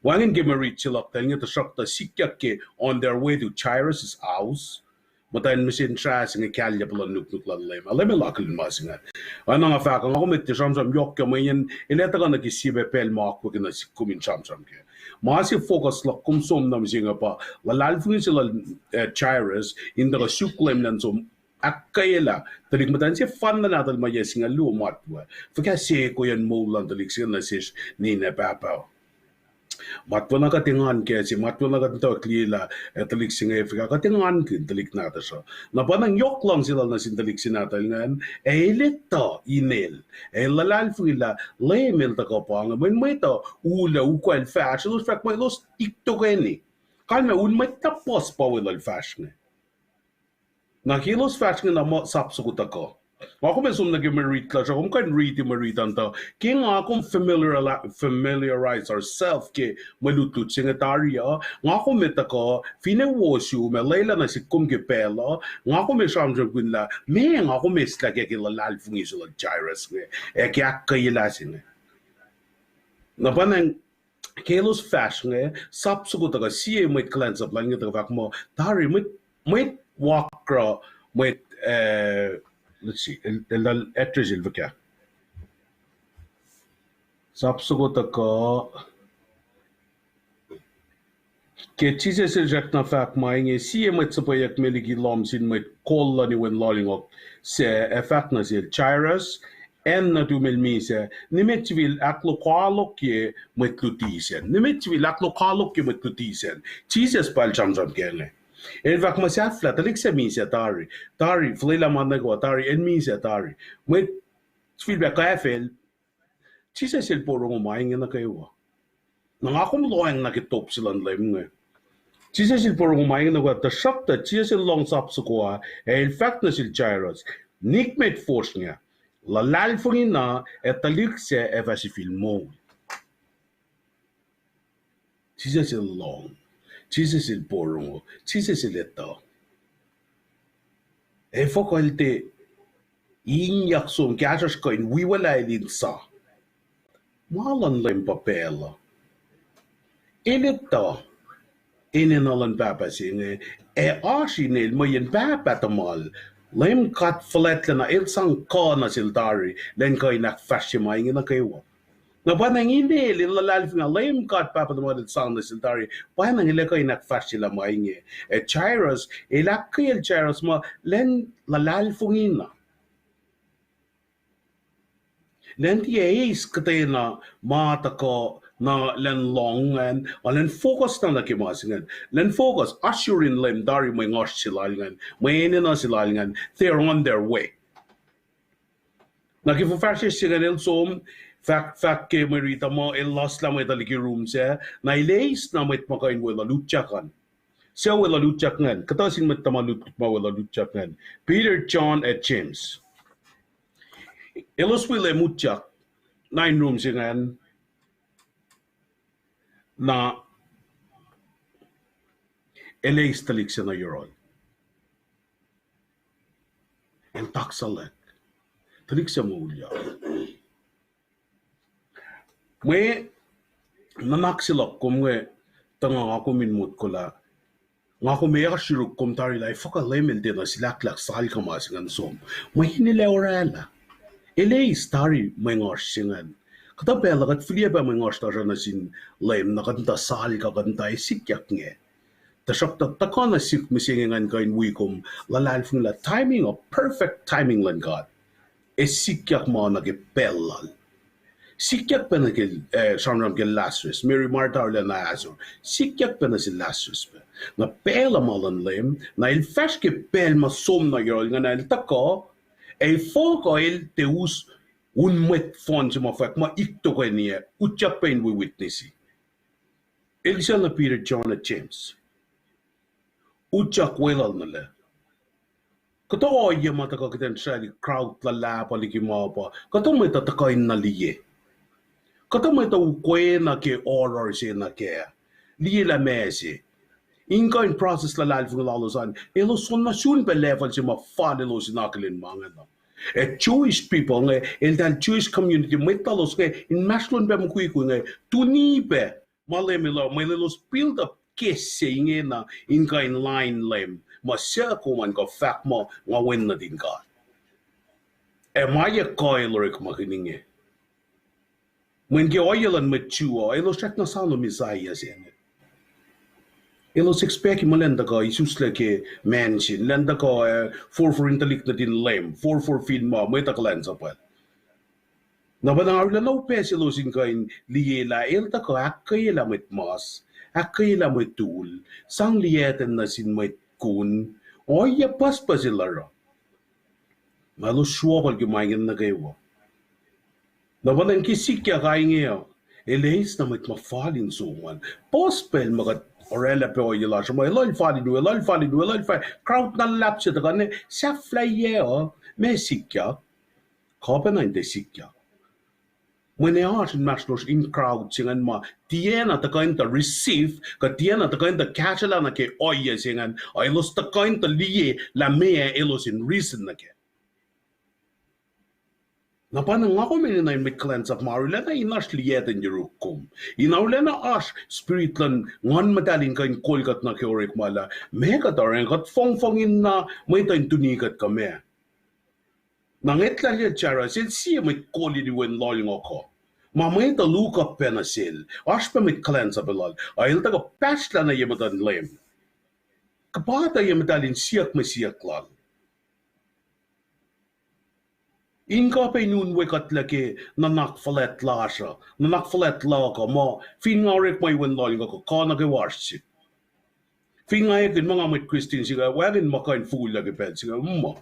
Wacngihn ke mwe rit se luhk tuh inge, tuhsruhktuh sikyak ke on their way to Jairus' house, muhtwacn mihsenge srah se inge kahlye puhlan nuknuk luhn Leum ah, Leum El akihlen ma se ingacn. Oacna nga fahk uh, nga kom tiac sramsram yohk uh, mweyen el ac tuhkuh nuh ke sie pac pacl ma akwuck na sihk kom in sramsram kac. Ma se focus luhk kom som nuh mihsenge pa luhlahlfongi se lal, eh, Jairus in tuhkuh suk Leum elan som ahkkweyelah tuhlihk muhtwacn se, fanna nahtuhl ma yac singucul luo matwac. Fuhkah sekoyacn moul luhn tuhlihk se nuh sesr ninac pahpah. Matwac na kuht engan kac se, matwac na kuht muhtwacwacack liyelah, eh, tuhlihk se inge fuhkah, kuht engankihn tuhlihk nahtuhsr uh. Na pa na yohk luhngse lal nuh sin tuhlihk se nahtuhl ingacn, ac el etuh inel, ac el luhlahlfongi lah Leum El tuhkuh pa inge, mweyen mwet uh ulac, ukwacl, fahsr, elos fahk muh elos iktokac ne. Kalmac un mwet na puhs pa weluhl fahsr inge. Na ke elos fahsr inge na muh sap soko tuhkuh. Nga kom ac som nuh ke mwe rit lasr uh, kom kuh in riti mwe rit an tuh ke nga kom familiar-, familiarize ourselves ke mwe lutlut se inge tari uh, nga kom ac tuhkuh, finne wo sum ac lwelah nuh sihk kom ke pacl uh, nga kom ac sramsramkihn lah meac nga kom eslah kac ke luhlahlfongi se lal Jairus inge, ac ke ahkkweyelah se inge. Na pa na ke elos fahsr inge, sap soko tuhkuh, sie mwet kuhlwacnsap lal inge tuhkuh fahk muh tari mwet, mwet wakruh, mwet, eh, let's see, el, el, el address el fuhkah. Sap soko tuhkuh, ke Jisus El srackna fahk ma inge, sie mwet suhpweyuck me liki lohm sin mwet kol luhn wen lohlngohk sac ac fahk nuh sel, Jairus, acn nuhtum el misac, nimet sifil ahklokoalokye mwet luti sacn. Nimet sifil ahklokoalokye mwet luti sacn. Jisus pa el sramsram kac inge. El fahk muh sahflah, tuhlihk sac misac tari. Tari, fuhlwelah ma nuh kwewa tari, el misac tari. Mwet sifilpac kwacfel, Jisus El porongo ma inge nuh kwewa. Na nga kom lohacng na ke top se luhn Leum inge. Jisus El porongo ma inge nuh kwewa, tuhsruhktuh Jisus El lohng sap soko ah, ac El fahk nuh sel Jairus, nikmet fosrngah, luhlahlfongi na, ac tuhlihk sac ac fah sifil moul. Jisus El lohng, Jisus El porongo, Jisus El etuh. Efuh kuh El tiac ingyak som kahsruhsr kuh in wi wuhlweacng in sa? Ma luhn Leum pa pacl uh. El etuh enenuh luhn Pahpah se inge, ac oasr inel mweyen Pahpah tuhmal, Leum God fuhlwactlacna, El sang kuh nuh sel tari, elan kuh in ahkfahsrye ma inge nuh kwewa. Na pa na inel, el luhlahlfongi lah Leum God Pahpah tuhmal El sang nuh sel tari, pa na inge El kuh in ahkfahsryelah ma inge. Ac Jairus, El ahkkweyacl Jairus muh elan luhlahlfongi na. Elan tiac eis kuhtwena ma tuhkuh na elan lohng ingacn, a elan focus na nuh ke ma se ingacn. Elan focus, oasr yurin Leum tari mwe ngoasr se lal ingacn, mwe enenuh se lal ingacn, they are on their way. Na ke fuhfahsryucsr se ingacn el som, fahk, fahk ke mwe riti muh el lohslah mwet uh liki rum sac, na el eis na mwet ma kuh in weluhl utyak an. Suc weluhl utyak ingacn, kuhtuh sin mwet tuhma lutlut ma weluhl utyak ingacn. Peter, John, ac James. Elos wi Leum utyak nuh in rum se ingacn, na el eis tuhlihk se nuh yohrohl. El taksahlwack. Tuhlihk se moulyak. Mwe nuhnak se luhk kom inge, tuh nga, nga kom in motko lah, nga kom ac oasr yuruk kom tari lah, fuhkah Leum el tiacna silahklahk salka ma se ingacn som. Mweyen el ac orwaclah. El eis tari mwe ngoasr se ingacn. Kuhtuh pacl uh kuht fihliyac pac mwe ngoasr lasr uh nuh sin Leum, na kuht muhta salka, kuht muhta ac sikyak inge. Tuhsruhktuh tuhkuh na sihk mihsenge ngan kuh in wi kom luhlahlfongi lah timing uh, perfect timing luhn God. Ac sikyak ma nuh ke pacl lal. Sikyak pac nuh ke, eh, sramsram ke Lazarus, Mary, Martha, arulacna ahsor. Sikyak pac nuh sel Lazarus pac. Na pacl uh ma luhn Leum, na el fahsr ke pacl ma som nuh yohrohl ingacn, na el tuhkuh, ac fohkuh el tiac us un mwet fohn se ma fwack ma ik toeni ac utyak pac in wi witness. El kihsacl nuh Peter, John, ac James. Utyak weluhl nuh lac. Kuhtuh ohiyac ma tuhkuh kuht in srwaclihk crowd luhlahp uh liki ma pa. Kuhtuh mwet uh tuhkuh in na liye. Kuhtuh mwet uh ukwe na ke oruh se nuh kac. Liye lah meac se. In kuh in process luhlahlfongi lalos an, elos soenna sun pac level se ma fal elos in akihlen ma ingacn uh. Ac Jewish people inge, eltahl Jewish community, mwet lalos inge inmahsrlon pac mukwikwi inge, tuni pac ma Leum El oruh, mweyen elos build up case se ingena in kuh in lain Leum, ma suc kom an kuh fahk muh nga Wen nuhtin God. Ac ma yac kuh el orekmakihn inge. Mweyen ke ohiyac luhn mwet Jew uh, elos srackna soano Messiah se inge. Elos expect muh elan tuhkuh isuslac ke mansion, elan tuhkuh, eh, forfor in tuhlihk nuhtin Leum, forfor fin ma mwet uh kuhlwacnsapwacl. Na pa nga arulacna upac selos in kuh in liye lah el tuhkuh ahkkweyelah mwet mas, ahkkweyelah mwet ul, sang liyacten nuh sin mwet kun, ohiyac pucspucs el oruh. Na elos sruokol ke ma ingacn nuh kwewa. Na pa ngan ke sikyak inge uh, el eis na mwet ma fal in som an. Puhs pacl ma kuht orwaclah pac ohiyac lasr uh, ma eluhl fal in wi, eluhl fal in wi, eluhl fal, crowd na luhlahp se tuhkuh na sahflahiyac uh, ma sikyak. Kuh pacna in tiac sikyak. Mweyen oasr inmahsrlosr in crowd se ingacn ma tiacna tuhkuh in tuh receive, kuh tiacna tuhkuh in tuh kahsrwelah nuh ke ohiyac se ingacn, a elos tuhkuh in tuh liye lah meac elos in reason nuh kac. Na pa nga kom enenuh in mwet kuhlwacnsap ma arulacna in oasr liyacten yuruk kom. In arulacna oasr spirit luhn Nguhn Muhtahl in kuh in kol kuht nuh ke orekma lah meac kuht oruh, kuht fongfong in na mwet uh in tuni kuht kuh meac. Na ngwetlah Jairus, el sie mwet kol in wen lohlngohk uh. Ma mwet uh lukak pac nuh sel, oasr pac mwet kuhlwacnsap lal, a el tuhkuh pahsrlah nuh ye muhtuhn Leum. Kuh pa tuh ye muhtahl in siyuck mwe siyuck lal. In kuh pac in un we kuhtlac ke nuhnak fuhlwact lasr uh, nuhnak fuhlwact luhk uh, muh fin nga orek ma wen lohlngohk uh, kuh nuh kwewa oasr sihk. Fin nga ekihn muh nga mwet Christian se inge, wacngihn ma kuh in fokihlah ke pacl se inge, muh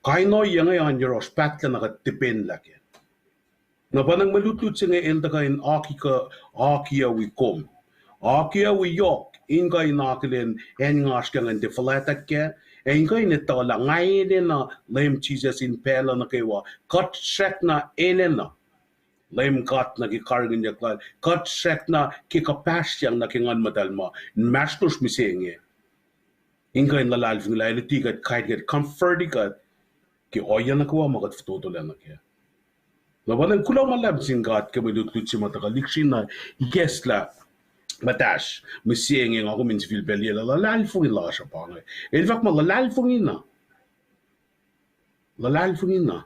kain ohiyac inge an yohrohsr pahtlac na kuht tipenlah kac. Na pa ngan mwe lutlut se inge el tuhkuh in aki kuh, akiyuc wi kom. Akiyuc wi yohk in kuh in akihlen acn nga oasr ke ingacn tiac fuhlwactack kac, ac in kuh in etuh lah nga enenuh Leum Jisus in pacl uh nuh kwewa, kuht srackna enenuh Leum God nuh ke karihngihnyuck lal, kuht srackna ke kuhpahsryang nuh ke Nguhn Muhtahl ma inmahsrlosr mihsenge. In kuh in luhlahlfongi lah el luti kuht, kain kuht, comforti kuht ke ohiyac nuh kwewa ma kuht fototolah nuh kac. Na pa ngan kuloh ma luhlahp sin God ke mwe lutlut se ma tuhkuh lihksreni na ikacslah muhtahsr mihsenge, nga kom in sifilpac liye lah luhlahlfongi lasr uh pa inge. El fahk muh luhlahlfongi na. Luhlahlfongi na.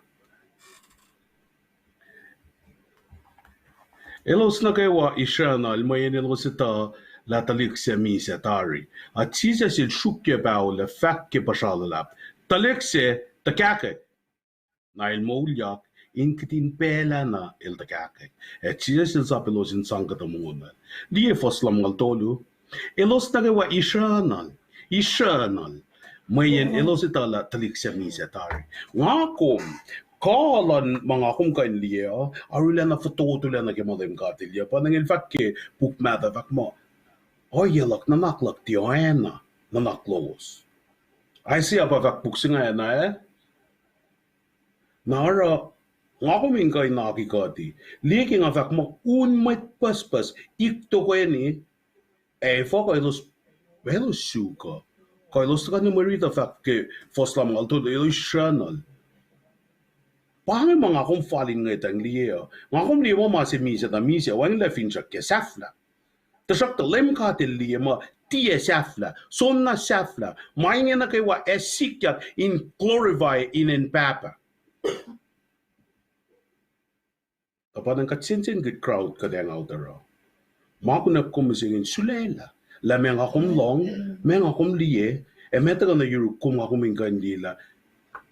Elos nuh kwewa isrucnuhl mweyen elos etuh lah tuhlihk sac misac tari. A Jisus el sruokyac pahol ac fahk ke puhsra luhlahp, tuhlihk sac, tuhkahkwack. Na el moulyak, In kihtin pacl ah na el tuhkahkwack. Ac Jisus el sap elos in sang kuhtuh mongo. Liye fuhs lumngaul tolu. Elos nuh kwewa isrucnuhl, isrucnuhl. Mweyen elos etuh lah tuhlihk sac misac tari. Nga kom, kuh luhn ma nga kom kuh in liye uh, arulacna fototo lacna ke ma Leum God El liye. Pa inge el fahk ke puk mahtuh fahk muh, ohiyac luhk, nuhnak luhk tiac oacna nuhnak lowos. Isaiah pa fahk puk se ingacn ah, eh? Na oruh, nga kom in kuh in akikuhti. Liye ke nga fahk muh un mwet pucspucs ik toeni, ac efuh kuh elos, elos suk uh. Kuh elos tuhkuh nuh mwe riti uh fahk ke fuhs lumngaul tolu, elos isrucnuhl. Pa inge ma nga kom fal in ngwetacng liye uh. Nga kom liye muh ma se misac tuh misac, wacngihnlac finsrak ke sahflah. Tuhsruhktuh Leum God El liye muh tiac sahflah, soenna sahflah, ma inge nuh kwewa ac sikyak in glorify inen Pahpah. Tuh pa inge kuht sensen ke crowd kuht hang out oruh. Ma kunac kom mihsenge in sulaclah lah ma nga kom lohng, ma nga kom liye, ac ma tuhkuh nuh yuruk kom nga kom in kuh in liye lah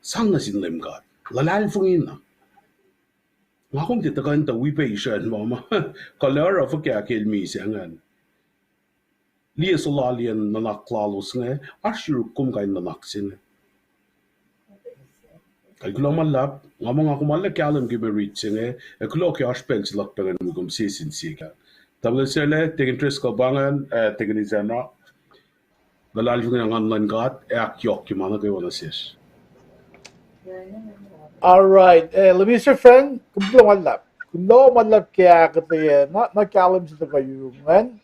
sang nuh sin Leum God, luhlahlfongi na. Nga kom tiac tuhkuh in tuh wi pac isrucn ma ma kuh lah oruh fuhkah ke el misac ingacn. Liye sulaliyacn nuhnak lalos inge, oasr yuruk kom kain nuhnak se inge. Kuloh ma luhlahp, nga muh nga kom arlac kahlwem ke mwe rit se inge, ac kuloh ke oasr pacl se luhk pacngacn wi kom sie sin sie kac. Tamuhlwel Sele, Deacon Driscoll pa ingacn, ah, Deacon Izanra. Luhlahlfongi na Nguhn luhn God ac ahkyohkye ma nuh kwewa nuh sesr. All right. Eh, Minister Frank, kuloh ma luhlahp. Kuloh ma luhlahp ke ahkuhtweyac na, na kahlwem se tuhkuh yurum ingacn.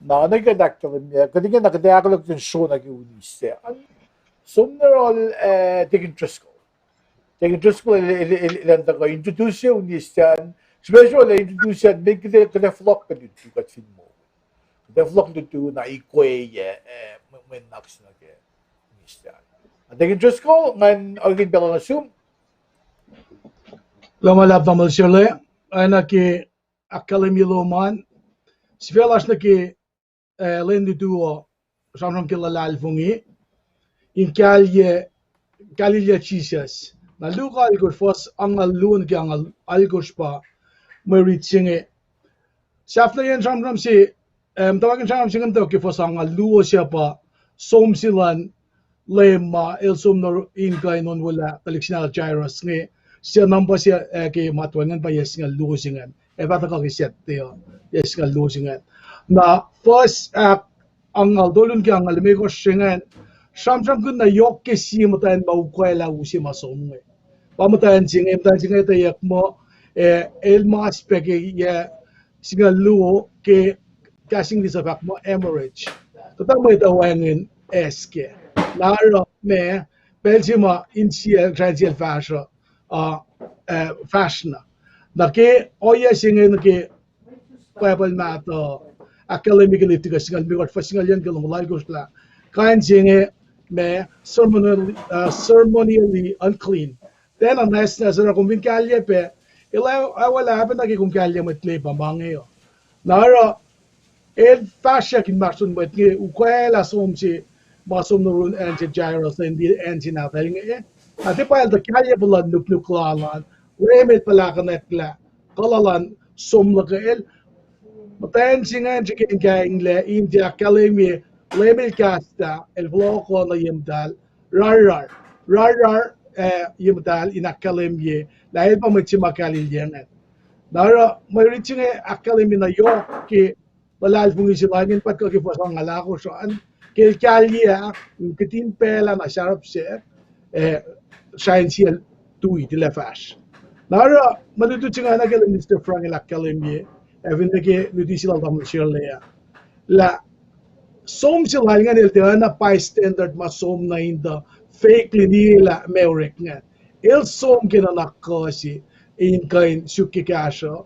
Na, na kuht ahkkahlwemye, kuht ingena kuht ahkolah in sro nuh ke unis se. Som nuh yohrohl, eh, Deacon Driscoll. Deacon Driscoll el, el, el, el tuhkuh introduce unis se an. Srihpac srihpac introduce an, met kuht, kuht ac fohlohk ke lutu kuht fin moul. Kuht ac fohlohk lutu na ikwe, eh, mwe, mwe nuhnak se nuh ke unis se an. Deacon Driscoll, ngan orekmakihn pacl uh nuh sum. Kuloh ma luhlahp Tamuhlwel Sele, oacna ke ahkkahlwemye lom an, sifac lasr nuh ke, eh, lwen lutu uh, sramsram ke luhlahlfongi, in kahlye, kahlilyac Jisus. Na Luke alkosr fuhs angngaul luo nuh ke angngaul alkosr pa mwe rit se inge. Sahflahiyacn sramsram se, eh, muhtwacwacackiyacn sramsram se inge muhtwacwacack ke fuhs angngaul luo se pa som se luhn Leum ma el som nuh in kuh in onwelah tuhlihk singucul Jairus inge, se number se, eh, ke matwac ingacn pa yac singucul luo se ingacn. Ac fah tuhkuh ke Saturday uh, yac singucul luo se ingacn. Na fuhs ahk angngaul tolu nuh ke angngaul limekohsr se ingacn, sramsramkihn na yohk ke sie muhtwacn ma ukwaclah use ma som inge. Pa muhtwacn se inge, muhtwacn se inge etweyuck muh, eh, el mas pac ke yac singucul luo ke kahs English uh fahk muh hemorrhage. Kuhtuh mwet uh wacngihn ass kac. Na oruh ma, pacl se ma insiyacl, sransiyacl fahsruh, uh, eh, fahsr na. Na ke ohiyac se inge nuh ke Bible mahtuh, ahkkahlwemye ke Leviticus singucul limekohsr fuhs singucul yuc nuh ke longoul alkosr lah kain se inge ma ceremonially, uh, ceremonially unclean. Tiacna nwacsnwacs oruh kom fin kahlye pac, el ac, ac waclah pacna ke kom kahlye mwet lepa ma inge uh. Na oruh el fahsryuck inmahsrlon mwet inge ukwaclah som se ma som nuh yurin acn se Jairus, acn se nahtuhl inge. Na tiac pacl tuh kahlye puhlan nuknuk lal an, Leum El puhlakihnyucklah kuh lal an som luhkel. Muhtwacn se ingacn srihke in kainglac in tiac ahkkahlwemye Leum El kahslah, El fohlohkoh nuh ye muhtahl, rarrar, rarrar, ah, ye muhtahl in ahkkahlwemye lah el pa mwet se ma kahlilyac ingacn. Na oruh mwe rit se inge ahkkahlwemye na yohk ke luhlahlfongi se lal ingacn, pa kuh ke fuhs angngaul ahkosr an, ke el kahlye ah, kihtin pacl ah na sarap se, eh, sransiyacl tui tilac fahsr. Na oruh mwe lutlut se ingacn nuh ke Minister Frank el ahkkahlwemye, ac fin nuh ke luti se lal Tamuhlwel Sele ah, lah som se lal ingacn el tiacna bystander ma som nuh in tuh fake linilah ma orek ingacn. El som ke nuhnak kuh se in kuh in suk ke kahsruh.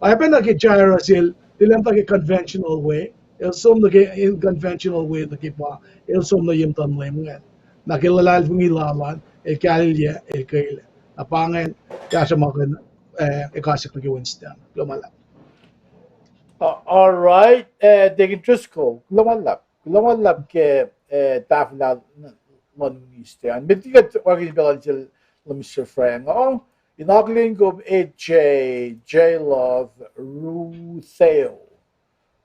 Oacyacpac nuh ke Jairus el tiac muhta ke conventional way. El som nuh ke unconventional way nuh ke pa el som nuh ye muhtuhn Leum ingacn. Na ke luhlahlfongi lal an, el kahlilyac, el keilac. Na pa ingacn kahsruh ma kuh in, eh, ekasik nuh ke Wednesday an. Kuloh ma luhlahp. Uh, all right, uh, Deacon Driscoll, kuloh ma luhlahp. Kuloh ma luhlahp ke, uh, tahfwelah luhn Wednesday an. Met liki kuht orekmakihn pacl uh nuh sel Minister Frank uh, In akihlen kom J, J Love, Rutheo.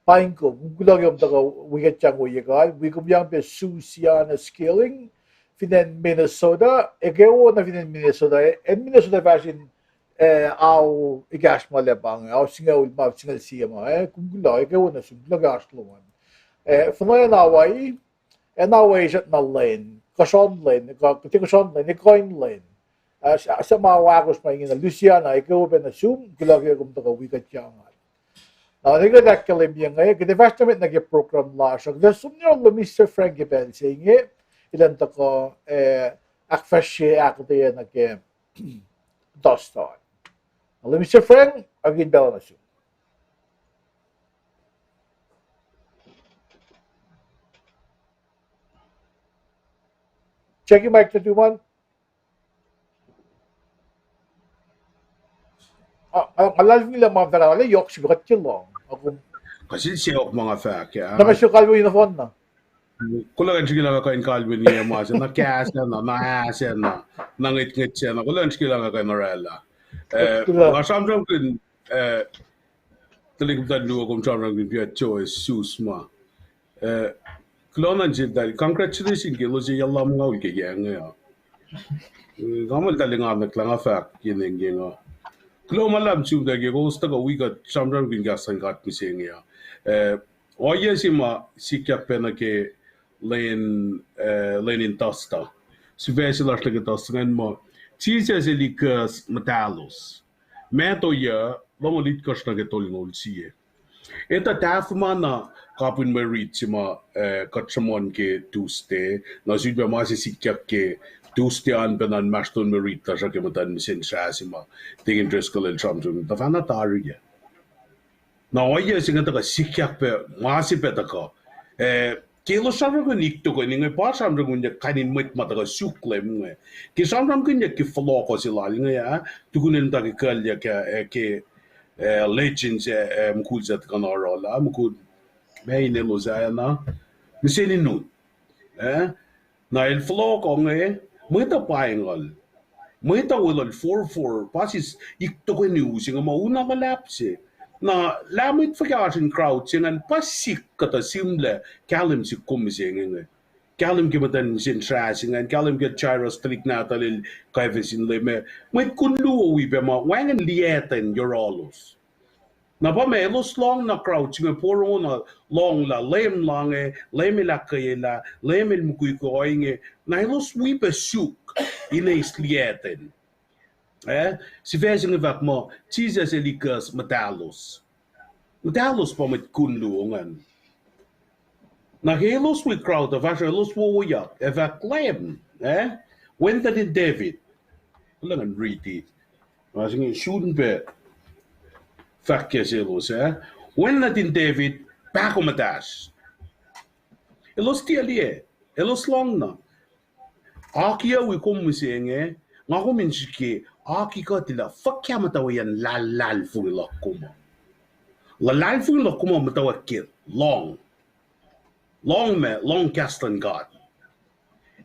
Paing kom, kom kuloh ke kom tuhkuh wi kuht yang ohiyac kal, wi kom yang pac Susiana Skilling, fin acn Minnesota, ekuh wo na fin acn Minnesota, acn Minnesota fahsr in, eh, ao ekahsr ma lacpa inge, ao singucul ma, singucul sie ma, eh, kom kuloh, ekuh wo nuh sum, kuloh ke oasr lom an. Eh, fin acn Hawaii, acn Hawaii srackna lwen, kuhsrao lwen, kuh, kuhsrao lwen, ekuh in lwen. Ah, s-, suc ma ahkosr ma ingena, Luciana, ekuh wo pac nuh sum, kuloh ke kom tuhkuh wi kuht yang an. Na, nwe kuht ahkkahlwemye inge, kuht ac fahsr nuh met nuh ke program lasr uh, kuht ac som nuh yohrohl Mister Frank ke pacl se inge, elan tuhkuh, eh, ahkfahsrye ahkuhtweyac nuh ke Dustin. Mister Frank, akihlen pacl nuh sum. Check your mic, gentlemen. Ah, ah, nga luhlahlfongi lah ma fahk ah, lah yohk srihpac kuht ke lohng. Kuh sel se yohk ma nga fahk ah. Na ma srihpac kalweni nohfohn na. Kuloh ke srihke lah nga kuh in kalweni ma se, na kahs ah na, na ahs ah na, na ngwetngwet se na. Kuloh ke srihke lah nga kuh in orwaclah. Eh, nga sramsramkihn, eh, tuhlihk muhtahl luo kom sramsramkihn pia Joe Susma. Eh, kuloh nuh sel tahl, congratulations ke elos yac lumngaul ke yac inge uh. Eh, nga muh eltahl engan lah nga fahk ke inge uh. Kuloh ma luhlahp sum tuh ke kowos tuhkuh wi kuht sramsramkihn kahs luhn God mihsenge uh. Eh, ohiyac se ma sikyak pac nuh ke lwen, eh, lwen in Thursday. Sifac se lasr nuh ke Thursday ingacn muh Jisus el ikucs muhtahlos. Matthew, longoul itkohsr nuh ke tolngoul sie. Etuh tahfuh ma na kapihn mwe rit se ma, eh, kuht sruhmuhn ke Tuesday, na sulpac ma se sikyak ke Tuesday an pacna inmahsrlon mwe rit lasr uh ke muhtuhn mihsenge se ma Deacon Driscoll el sramsram, tuhfahna tari ah. Na ohiyac se inge tuhkuh sikyak pac, ma se pac tuhkuh. Eh, ke elos sramsramkihn ik token inge pa sramsramkihnyuck kain in mwet ma tuhkuh suk Leum inge. Ke sramsramkihnyuck ke fohlohkoh se lal inge ah, tukun el muhta ke kuclyuck ah, eh, ke, eh, legends ah, eh, mukul se tuhkuh na oruh lah, mukul, ma in elos ah na, mihsenge nun. Eh, na el fohlohkoh inge, mwet uh painguhl. Mwet uh weluhl forfor, pa sis ik token u se inge ma una luhlahp se. Na lah mwet fuhkah oasr in crowd se ingacn pa sik kuhtuh sihmlac kahlwem sik kom mihsenge inge. Kahlwem ke muhtuhn mihsenge srah se ingacn, kahlwem ke Jairus tuhlihk nahtuhl el kwacfe sin Leum ah. Mwet kun luo wi pac ma wacngihn liyacten yohrohlos. Na pa ma elos lohng na crowd se inge porongo na lohng lah Leum la inge, Leum el ahkkweye lah, Leum el mukwikwi ohinge, na elos wi pac suk in eis liyacten. Eh, sifac se inge fahk muh Jisus el ikucs muhtahlos. Muhtahlos pa mwet kun luo ingacn. Na ke elos wi crowd uh fahsruh elos wowoyak ac fahk Leum, eh, Wen nuhtin David. Kuloh ngan riti. Ma se inge sun pac fahk ke selos, eh, Wen nuhtin David, pahkomuhtasr. Elos tiac liye, elos lohng na. Akiyuc wi kom mihsenge, nga kom in srihke, aki kuht lah fuhkah muhtwacwacyacn luhlahlfongi luhk kom uh. Luhlahlfongi luhk kom uh muhtwacwacack ke lohng. Lohng ma, lohng kahs luhn God.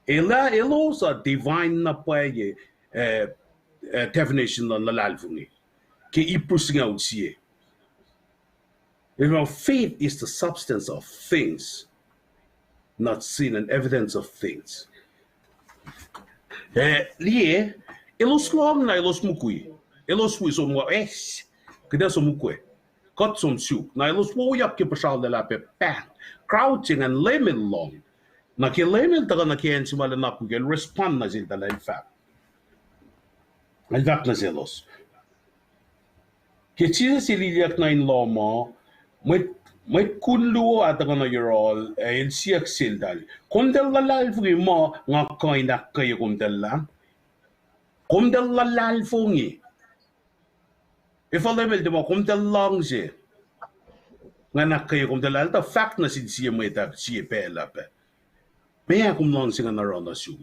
Elah elos uh define na pwacye, eh, eh, definition luhn luhlahlfongi ke Hebrew singucul sie. Faith is the substance of things not seen, and evidence of things. Eh, liye, elos lohng na elos mukwi. Elos wi som nga, eh, kuht ac som ukwe. Kuht som suk. Na elos wowoyak ke puhsra laclah pac pahng. Crowd se ingacn Leum el lohng. Na ke Leum el tuhkuh nuh ke acn se ma el nuhnak wi ke el respond nuh seltahl, el fahk. El fahk nuh selos. Ke Jisus el ilyak nuh in lohm uh, mwet, mwet kun luo ah tuhkuh nuh yohrohl, ac el siyuck seltahl, Komtahl luhlahlfongi muh nga kuh in ahkkweye komtahl lah? Komtahl luhlahlfongi. Efuh Leum el tiac muh komtahl luhngse, ngan ahkkweye komtahl lah? El tuh fahk nuh sin sie mwet ah sie pacl ah pac, Meac kom luhngse ngan oruh nuh sum?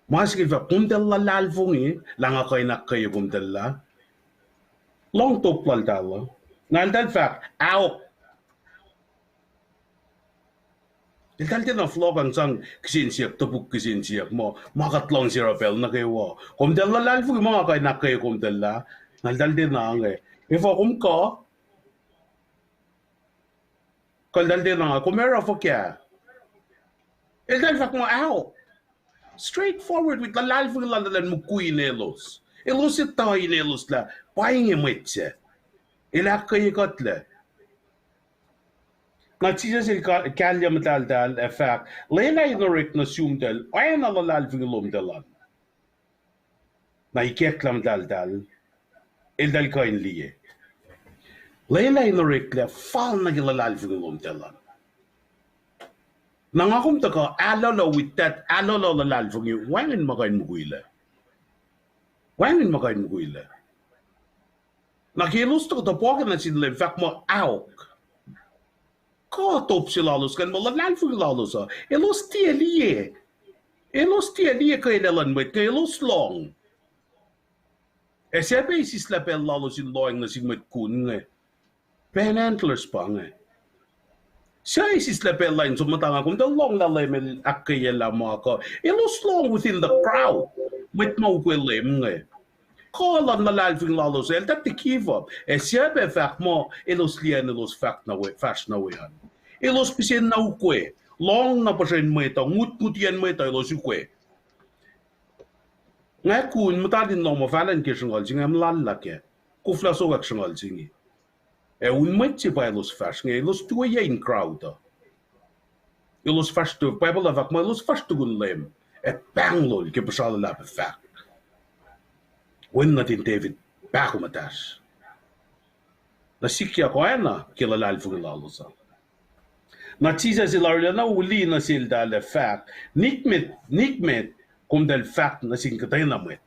Ma se ke el fahk, Komtahl luhlahlfongi lah nga kuh in ahkkweye komtahl lah? Lohng top laltahl uh. Na eltahl fahk, Aok. Eltahl tiacna fohlohk an sang kihsen siyuck, topuk kihsen siyuck muh ma kuht luhngse oruh pacl nuh kwewa. Komtahl luhlahlfongi ma nga kuh in ahkkweye komtahl lah, na eltahl tiacna inge. Efuh kom kuh? Kuh eltahl tiacna, kom oruh fuhkah? Eltahl fahk muh, ao. Straightforward with luhlahlfongi lal elan mukwi in elos. Elos etuh in elos lah pa inge mwet se. El ahkkweye kuhtlac. Na Jisus el ka-, kahlye muhtahltahl ac fahk, lwelah in orek nuh sumtahl oacna luhlahlfongi lomtahl an. Na ikacklah muhtahltahl, eltahl kuh in liye. Lwelah in oreklac fal nuh ke luhlahlfongi lomtahl an. Na nga kom tuhkuh ahlohloh with that, ahlohloh luhlahlfongi, wacngihn ma kuh in mukwilac. Wacngihn ma kuh in mukwilac. Na ke elos tuhkuh topuk nuh sin Leum, fahk muh, aok. Kuh top se lalos, kuh in muh luhlahlfongi lalos uh, elos tiac liye. Elos tiac liye kuh elan luhn mwet inge, elos lohng. Ac suc pac sislah pacl lalos in lohacng nuh sin mwet kun inge, panhandlers pa inge. Suc sislah pacl lain som muhta nga kom tuh lohng lah Leum el ahkkweyelah ma kuh. Elos lohng within the crowd. Mwet ma ukwe Leum inge. Kuh luhn luhlahlfongi lalos, eltahl tiac give up. Ac suc pac fahk muh elos liye an elos fahk na we, fahsr na we an. Elos pihsen na ukwe. Lohng na puhsren mwet uh, ngutngutiyacn mwet uh elos ukwe. Nga kun muhtahl in lohng muh fahlan ke sruhnguhl se inge, muhlahllahk ah. Koflah sokwack sruhnguhl se inge. Ac un mwet se pa elos fahsr inge, elos tuyac in crowd uh. Elos fahsr tu, Bible uh fahk muh elos fahsr tukun Leum. Ac pahnglol ke puhsra luhlahp ac fahk, Wen nuhtin David, pahkomuhtasr. Na sikyak oacna ke luhlahlfongi lalos uh. Na Jisus el arulacna uli nuh seltahl ac fahk, nikmet, nikmet, komtahl fahk nuh sin kuhtwena mwet.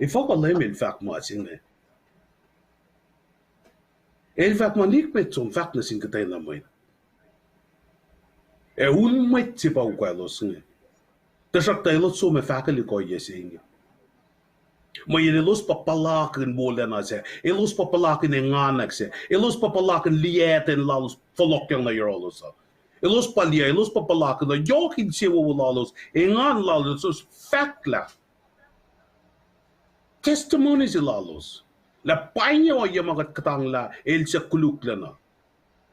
Efuh kuh Leum el fahk ma se inge? El fahk muh nikmet som fahk nuh sin kuhtwena mwet. Ac un mwet se pa ukwaclos inge. Tuhsruhktuh elos som ac fahkwelihk ohiyac se inge. Mweyen elos pa puhlakihn wolacna sac, elos pa puhlakihn enganwack sac, elos pa puhlakihn liyacten lalos fohlohkyak nuh yohrohlos uh. Elos pa liye, elos pa puhlakihn uh, yohk insewowo lalos, engan lalos, elos fahk lah testimony se lalos lah pa inge ohiyac ma kuht kuhtanglah el suc koluklacna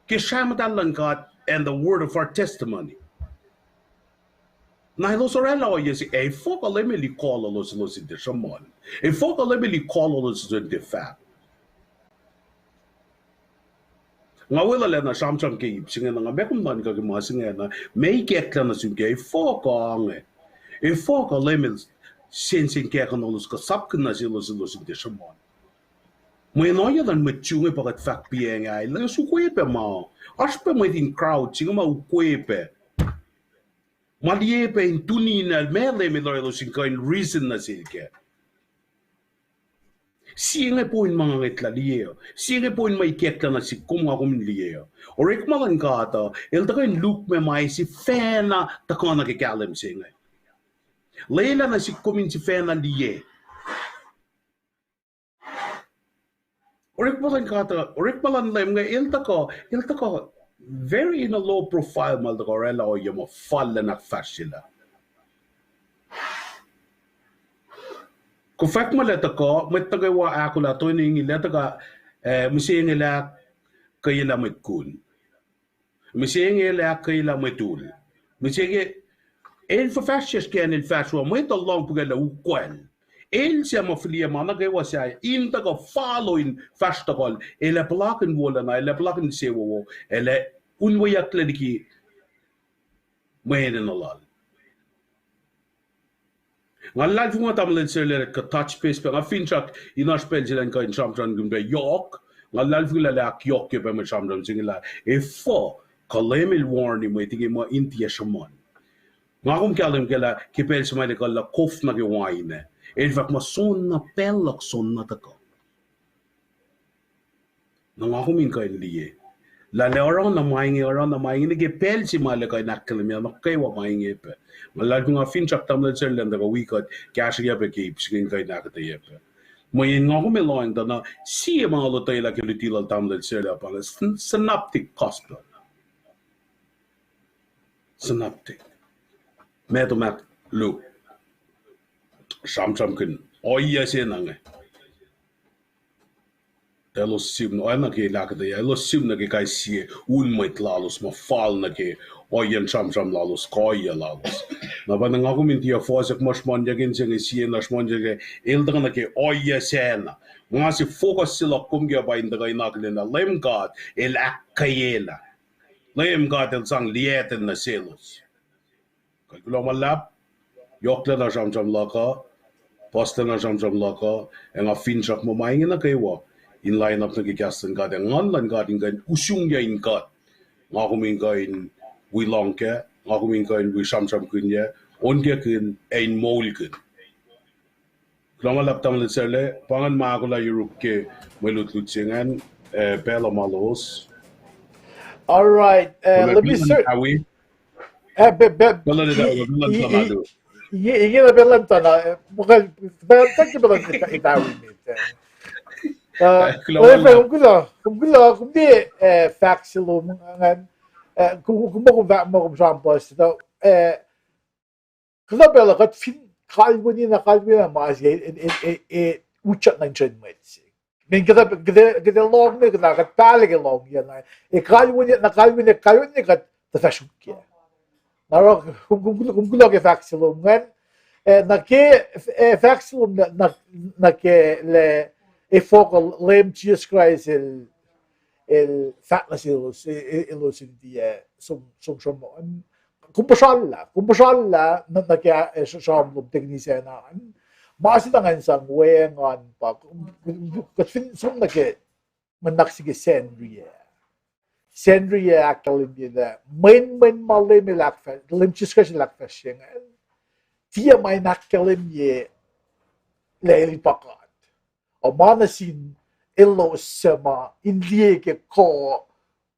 ke srah muhtahl luhn God and the word of our testimony. Na elos oraclah ohiyac se, ac efuh kuh Leum el ikolos elos in tiac sruhmuhn? Efuh kuh Leum el ikolos elos in tiac fahk? Nga weluhlacna sramsram ke ip se inge na nga meac kom nuhnkuh ke ma se inge na, meac ikacklah nuh sum ke efuh kuh inge? Efuh kuh Leum el sensenkackihn elos kuh sapkihn nuh selos elos in tiac sruhmuhn? Mweyen ohiyac luhn mwet Jew inge pa kuht fahk piacng ah, elos ukwe pac ma, oasr pac mwet in crowd se inge ma ukwe pac, ma liye pac in tuni na meac Leum el oruh elos in kuh in reason nuh sel kac. Sie inge point ma nga ngwetlah liye uh. Sie inge point ma ikacklah nuh sihk kom nga kom in liye uh. Orekma luhn God uh el tuhkuh in lukmac ma sifacna tuhkuh nuh ke kahlwem se inge. Lwelah nuh sihk kom in sifacna liye. Orekma luhn God uh, orekma luhn Leum inge el tuhkuh, el tuhkuh very in a low profile ma el tuhkuh oraclah ohiyac ma fal in ahkfahsryelah. Kom fahk muh el tuhkuh, mwet nuh kwewa ahkolah toeni inge el tuhkuh, eh, mihsenge el ahkkweyelah mwet kun. Mihsenge el ahkkweyelah mwet ul. Mihsenge el fuhfahsryucsr ke acn el fahsr uh, mwet uh lohng pwacye lah ukwacl. El suc ma fihliyac ma nuh kwewa sahyac in tuhkuh follow in fahsr tohkohl, el ac puhlakihn wolacna, el ac puhlakihn insewowo, el ac unweyucklac liki mwe enenuh lal. Nga luhlahlfongi ma tamuhlwel Serle kuh touch base pac, nga finsrak in oasr pacl se elan kuh in sramsramkihn pac yohk, nga luhlahlfongi lah el ahkyohkye pac mwe sramsram se inge lah efuh kuh Leum el warn-i mwet inge muh in tiac sruhmuhn. Nga kom kahlwem kac lah ke pacl se ma el ekuhllah kof nuh ke wain ah, el fahk muh soenna pacl luhk soenna tuhkuh. Na nga kom in kuh in liye lah el ac oruh na ma inge, oruh na ma inge, nuh ke pacl se ma el ac kuh in ahkkahlwemye nuh kwewa ma inge pac. Nga luhlahlfongi nga finsrak tamuhlwel Serle elan tuhkuh wi kuht, kahsrweyuc pac ke ip se inge in kuh in ahkuhtweyac pac. Mweyen nga kom ac lohacng tuh na sie ma nga lotwelah ke luti lal tamuhlwel Serle pa inge, syn-, synoptic gospel. Synoptic. Matthew, Mark, Luke. Sramsramkihn ohiyac se na inge. Tuh elos sihm, oacna ke el ahkuhtweyac, elos sihm nuh ke kais sie un mwet lalos ma fal nuh ke ohiyacn sramsram lalos, kuh ohiyac lalos. Na pa nga kom in tiac fohsack muh sruhmuhnyuck in se inge sie na sruhmuhnyuck ke el tuhkuh nuh ke ohiyac sacna. Nga se focus se luhk kom ke pa in tuhkuh in akihlen lah Leum God el ahkkweyelah. Leum God el sang liyacten nuh selos. Kuloh ma luhlahp, yohklacna sramsram luhk uh, puhslacna sramsram luhk uh, ac nga finsrak muh ma inge nuh kwewa in line up nuh ke kahs luhn God ac Nguhn luhn God in kuh in usungyuh in kuht. Nga kom in kuh in wi lohng kac, nga kom in kuh in wi sramsramkihn yac, onkakihn ac in moulkihn. Kuloh ma luhlahp tamuhlwel Sarla, pa ingacn ma ahkolah yuruk ke mwe lutlut se ingacn, eh, pacl uh ma lowos. All right, uh, let me start. Eh, be, be, ingena pacl luhn tuh na, eh, pacl, pacl luhn tuh na, eh, kuloh, kuloh, kom liye, eh, fahk se lom ingacn, eh, kom, kom, kom sramsram puhs, eh, kuhtuh pacl uh kuht fin kalweni na, kalweni na ma se, e, e, e, e, utyak nuh in sren mwet se. Mean kuhtuh, kuhtuh, kuhtuh lohng me, kuhtuh kuht pahla ke lohng yac na. E kalweni na, kalweni, kalweni kuht tuhfah suk kac. Na oruh, kom, kom, kom kuloh ke fahk se lom ingacn. Eh, nuh ke, eh, fahk se lom nuh, nuh, nuh ke lah, efuh kuh Leum Jisus Kraist el, el fahk nuh selos, e, e, elos in tiac, eh, som, som, som, kom puhsrallah, kom puhsrallah, nuh, nuh ke, eh, sramsram lom tekini sacna an. Ma se na ngan sang weacng an pa, kuht fin som nuh ke, mwe nuhnak se ke Sacnri ah. Sacnri ah ahkkahlwemye lah mwenmwen ma Leum el ahkfah-, Leum Jisus Kraist el ahkfahsrye ingacn, tiac ma in ahkkahlwemye lah el pa God. Oacna sin elos suc ma in liye ke kuh,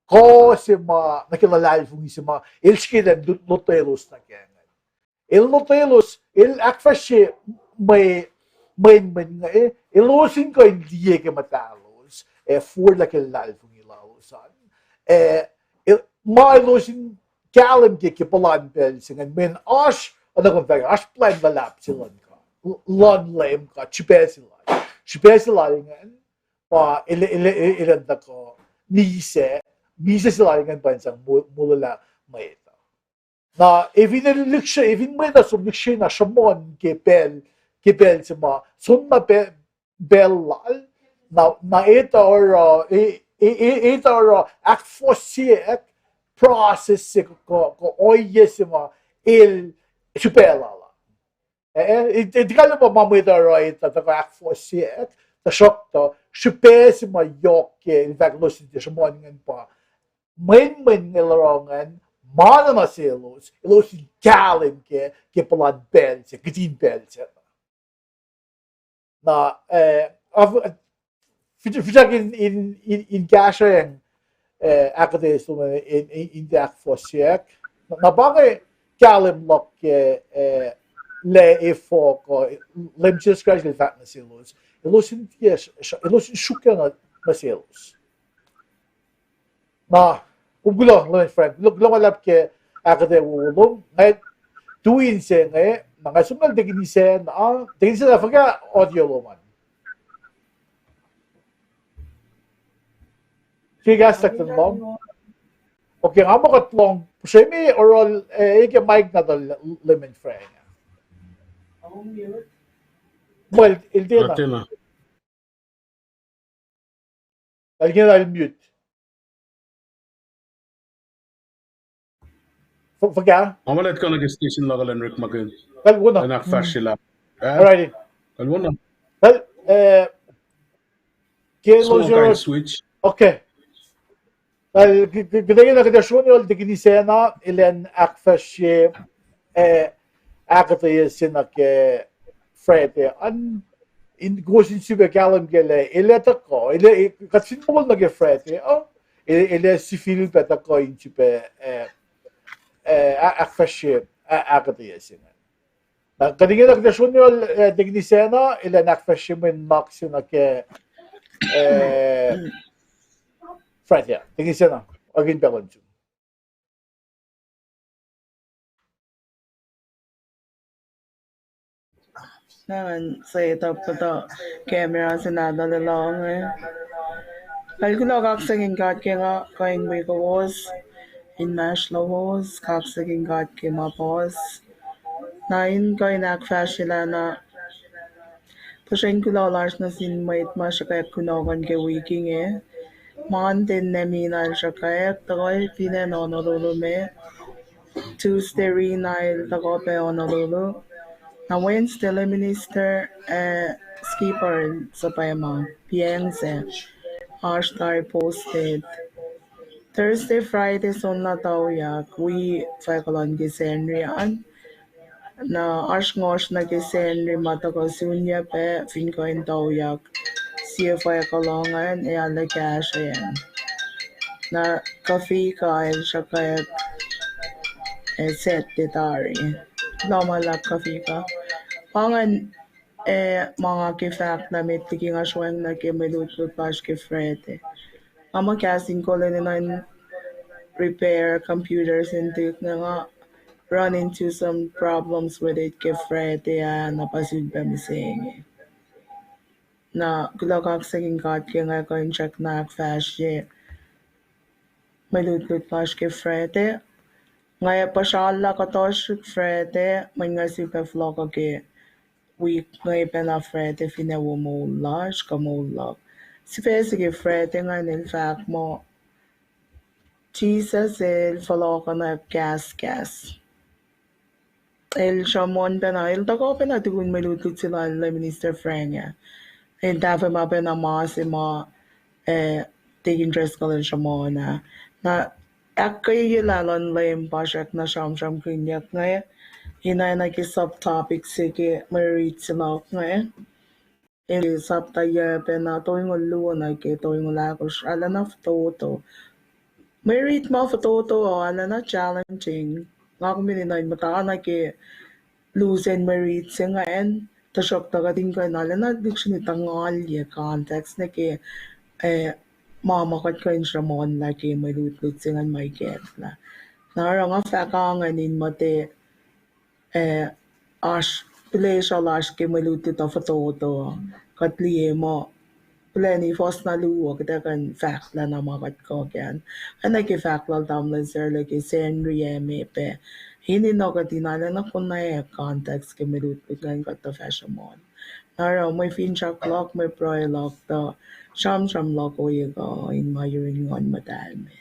kuh se ma nuh ke luhlahlfongi se ma el srihke elan lut-, lotwelos nuh kac ingacn. El lotwelos, el ahkfahsrye mwe, mwenmwen inge, elos in kuh in liye ke muhtahlos, ac forlah ke luhlahlfongi lalos an. Ac, el, ma elos in kahlwem ke, ke puhlan pacl se ingacn, mweyen oasr, oacna kom fahk, oasr plwacn luhlahp se luhn God, luhn Leum God, srihpac se lal. Srihpac se lal ingacn, pa el, el, el, elan tuhkuh, misac, misac se lal ingacn pa in sang mo-, molwelah mwet uh. Na, efin el lihksre, efin mwet uh som lihksreni na sruhmuhn ke pacl, ke pacl se ma, soenna pa-, pacl lal, na, na etuh oruh, e, e, e, etuh oruh ahkfohsyeack process se kuh, kuh ohiyac se ma el srihpac lal an. E, e, e, e, tiac kalmac pa ma mwet uh oruh etuh tuhkuh ahkfohsyeack, tuhsruhktuh srihpac se ma yohk ke el fahk elos in tiac sruhmuhn ingacn pa mwenmwen el oruh ingacn, ma na nuh selos, elos in kahlwem ke, ke puhlan pacl se, kihtin pacl se. Na, eh, finsrak in, in, in, in kahsrweacng, eh, ahkuhtweyac se lom in, in, in tiac ahkfohsyeack. Na, na pa inge kahlwem luhk ke, eh, lah efuh kuh Leum Jisus Kraist el fahk nuh selos, elos in tiac, elos in sruokyac nuh, nuh selos. Na, kom kuloh, Leman Frank, kuloh, kuloh ma luhlahp ke ahkuhtweyac wowo lom, nga tui inse inge, na nga som nuh tekini sacna, tekini sacna fuhkah audio lom an. Ke kahs lak ten lohng. Okay, nga muh kuht lohng, sreme oruh, eh, ke mic na tuh Leman Frank. Muh el tiacna. Elkin el mute. Fuhkah? Nga muh let kuh nuh ke station luhk uh elan orekmakihn. Kalwona. Elan ahkfahsryelah. Alrighty. Kalwona. Kal, eh, ke lo zero switch. Okay. Kal, kuht ac na kuht ac sroni ol tekini sacna, elan ahkfahsrye, eh, ahkuhtweyac se nuh ke Friday an, in kowos in sifilpac kahlwem ke lah el ac tuhkuh, el ac, kuht fin mukul nuh ke Friday uh, el ac sifilpac tuhkuh in sifilpac, eh, ahkfahsrye ahkuhtweyac se ingacn. Na kuht ingena kuht ac sroni ol tekini sacna, elan ahkfahsrye mwe nuhnak se nuh ke Friday, tekini sacna, oakin pacl on sum. Na ngan set up kuhtuh camera se nahtuhl lohng. Kal kuloh kaksakihn God ke nga kuh in wi kowos, inmahsrlowos, kaksakihn God ke ma puhs. Na in kuh in ahkfahsryelah na puhsren kuloh lasr nuh sin mwet ma sruhkwack kunohkohn ke wik inge. Monday Nemi na el sruhkwack, tuhkuh fin acn Honolulu me. Tuesday Rina el tuhkuh pac Honolulu. Na Wednesday Lay Minister ac Skipper el suhpwacma, piacng sac. Oasr tari posted. Thursday, Friday, soenna tuyak, wi fahk luhn ke Sacnri an. Na oasr ngohsr nuh ke Sacnri ma tuhkuh sunyuc pac fin kuh in tuyak. Sie fahk luhn an, ac arlac kahsrweacng. Na Kafika el sruhkwack, ac Saturday tari. Kuloh ma luhlahp Kafika. Pa ingacn, ac ma nga ke fahk lah met liki nga sroacng nuh ke mwe lutlut lasr ke Friday. Nga muh kahs in kol enenuh in repair computers in tuk na nga run into some problems with it ke Friday ah na pa sulpac mihsenge. Na kuloh kaksakihn God ke nga kuh in srackna ahkfahsrye mwe lutlut lasr ke Friday. Nga puhsrallah kuhtuh srihk Friday, mweyen nga sifilpac fohlohkuh ke wik inge pacna Friday fin acn wo moul lasr kuh moul luhk. Sifac se ke Friday ingacn el fahk muh Jisus el fohlohkohnwack kahskahs. El sruhmuhn pacna, el tuhkuh pacna tukun mwe lutlut se lal Minister Frank ah. El tahfwelah pacna ma se ma, eh, Deacon Driscoll el sruhmuhn ah. Na ahkkweyelah luhn Leum pa srackna sramsramkihnyuck inge, ina na ke subtopic se ke mwe rit se luhk inge. El sapta yac pacna tolngoul luo nuh ke tolngoul ahkosr, arulacna fototo. Mwe rit ma fototo uh arulacna challenging. Nga kom enenuh in muhtana ke lusen mwe rit se ingacn, tuhsruhktuh kuht in kuh in arulacna lihksreni tuhngalye context nuh ke, eh, ma ma kuht kuh in sruhmuhnlah ke mwe lutlut se ingacn ma ikacklah. Na oruh nga fahk ingacn in muhta, eh, oasr pihlesruh lasr ke mwe lutlut uh fototo. Kuht liye muh plwacni fuhs na luo kuht ac kuh in fahklah na ma kuht kuh ke an. Oacna ke fahk lal tamuhlwel Sarla ke Sacnri ah me pac, enenuh kuht in arulacna konwacack context ke mwe lutlut ingacn kuht tuh fahsr sruhmuhn. Na oruh mwe finsrak luhk, mwe pruhe luhk tuh sramsram luhk ohiyac kuh in ma yurin Nguhn Muhtahl me.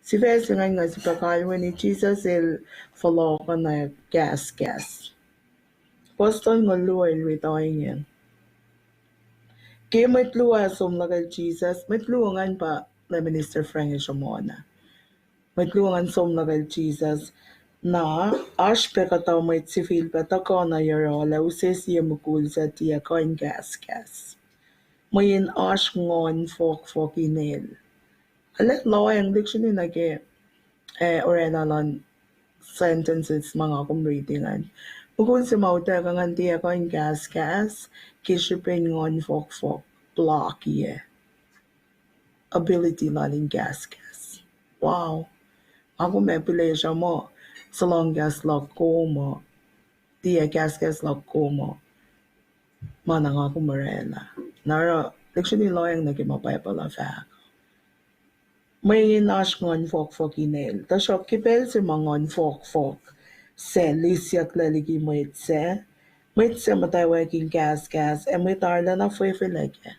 Sifac se ingacn nga sifilpac kalweni Jisus el fohlohkohnwack kahskahs. Fuhs tolngoul luo el riti ohinge: Ke mwet luo ah som luhkel Jisus, mwet luo ingacn pa Minister Frank el sruhmuhn ah. Mwet luo ingacn som luhkel Jisus, na oasr pac kuhtuh mwet sifilpac tuhkuh nuh yohrohl ac use sie mukul suc tiac kuh in kahskahs, mweyen oasr nguhn fohkfohk inel. Arlac lohacng lihksreni nuh ke, eh, orwaclah luhn sentences ma nga kom riti ingacn. Mukul se ma utuckuh ingacn tiac kuh in kahskahs ke srihpen nguhn fohkfohk, block-i ability lal in kahskahs. Wow. Nga kom ac pihlesruh muh suhlohng kahs luhk kom uh, tiac kahskahs luhk kom uh, ma na nga kom orwaclah. Na oruh lihksreni lohacng nuh ke ma Bible uh fahk. Mweyen oasr nguhn fohkfohk inel, tuhsruhk ke pacl se ma nguhn fohkfohk sac lisyucklac liki mwet sac, mwet sac muhtwacwacack in kahskahs ac mwet arulacna fwefelac kac.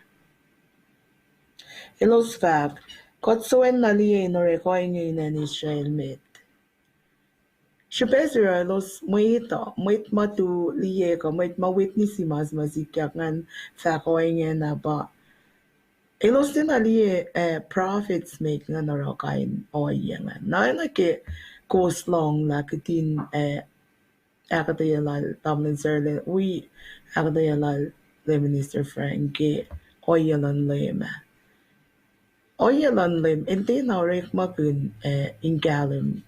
Elos fahk, kuht soenna liye in orek ohinge in acn Israel met. Srihpac se oruh elos mwet uh, mwet ma tu liye kuh mwet ma witness-i ma se ma sikyak ingacn fahk ohinge na pa elos tiacna liye, eh, prophets met ingacn oruh kain ohiyac ingacn. Na oacna ke kowos lohnglah kihtin, eh, ahkuhtweyac lal tamuhlwel Sarla, wi ahkuhtweyac lal Minister Frank ke ohiyac luhn Leum ah. Ohiyac luhn Leum el tiacna orekmakihn, eh, in kahlwem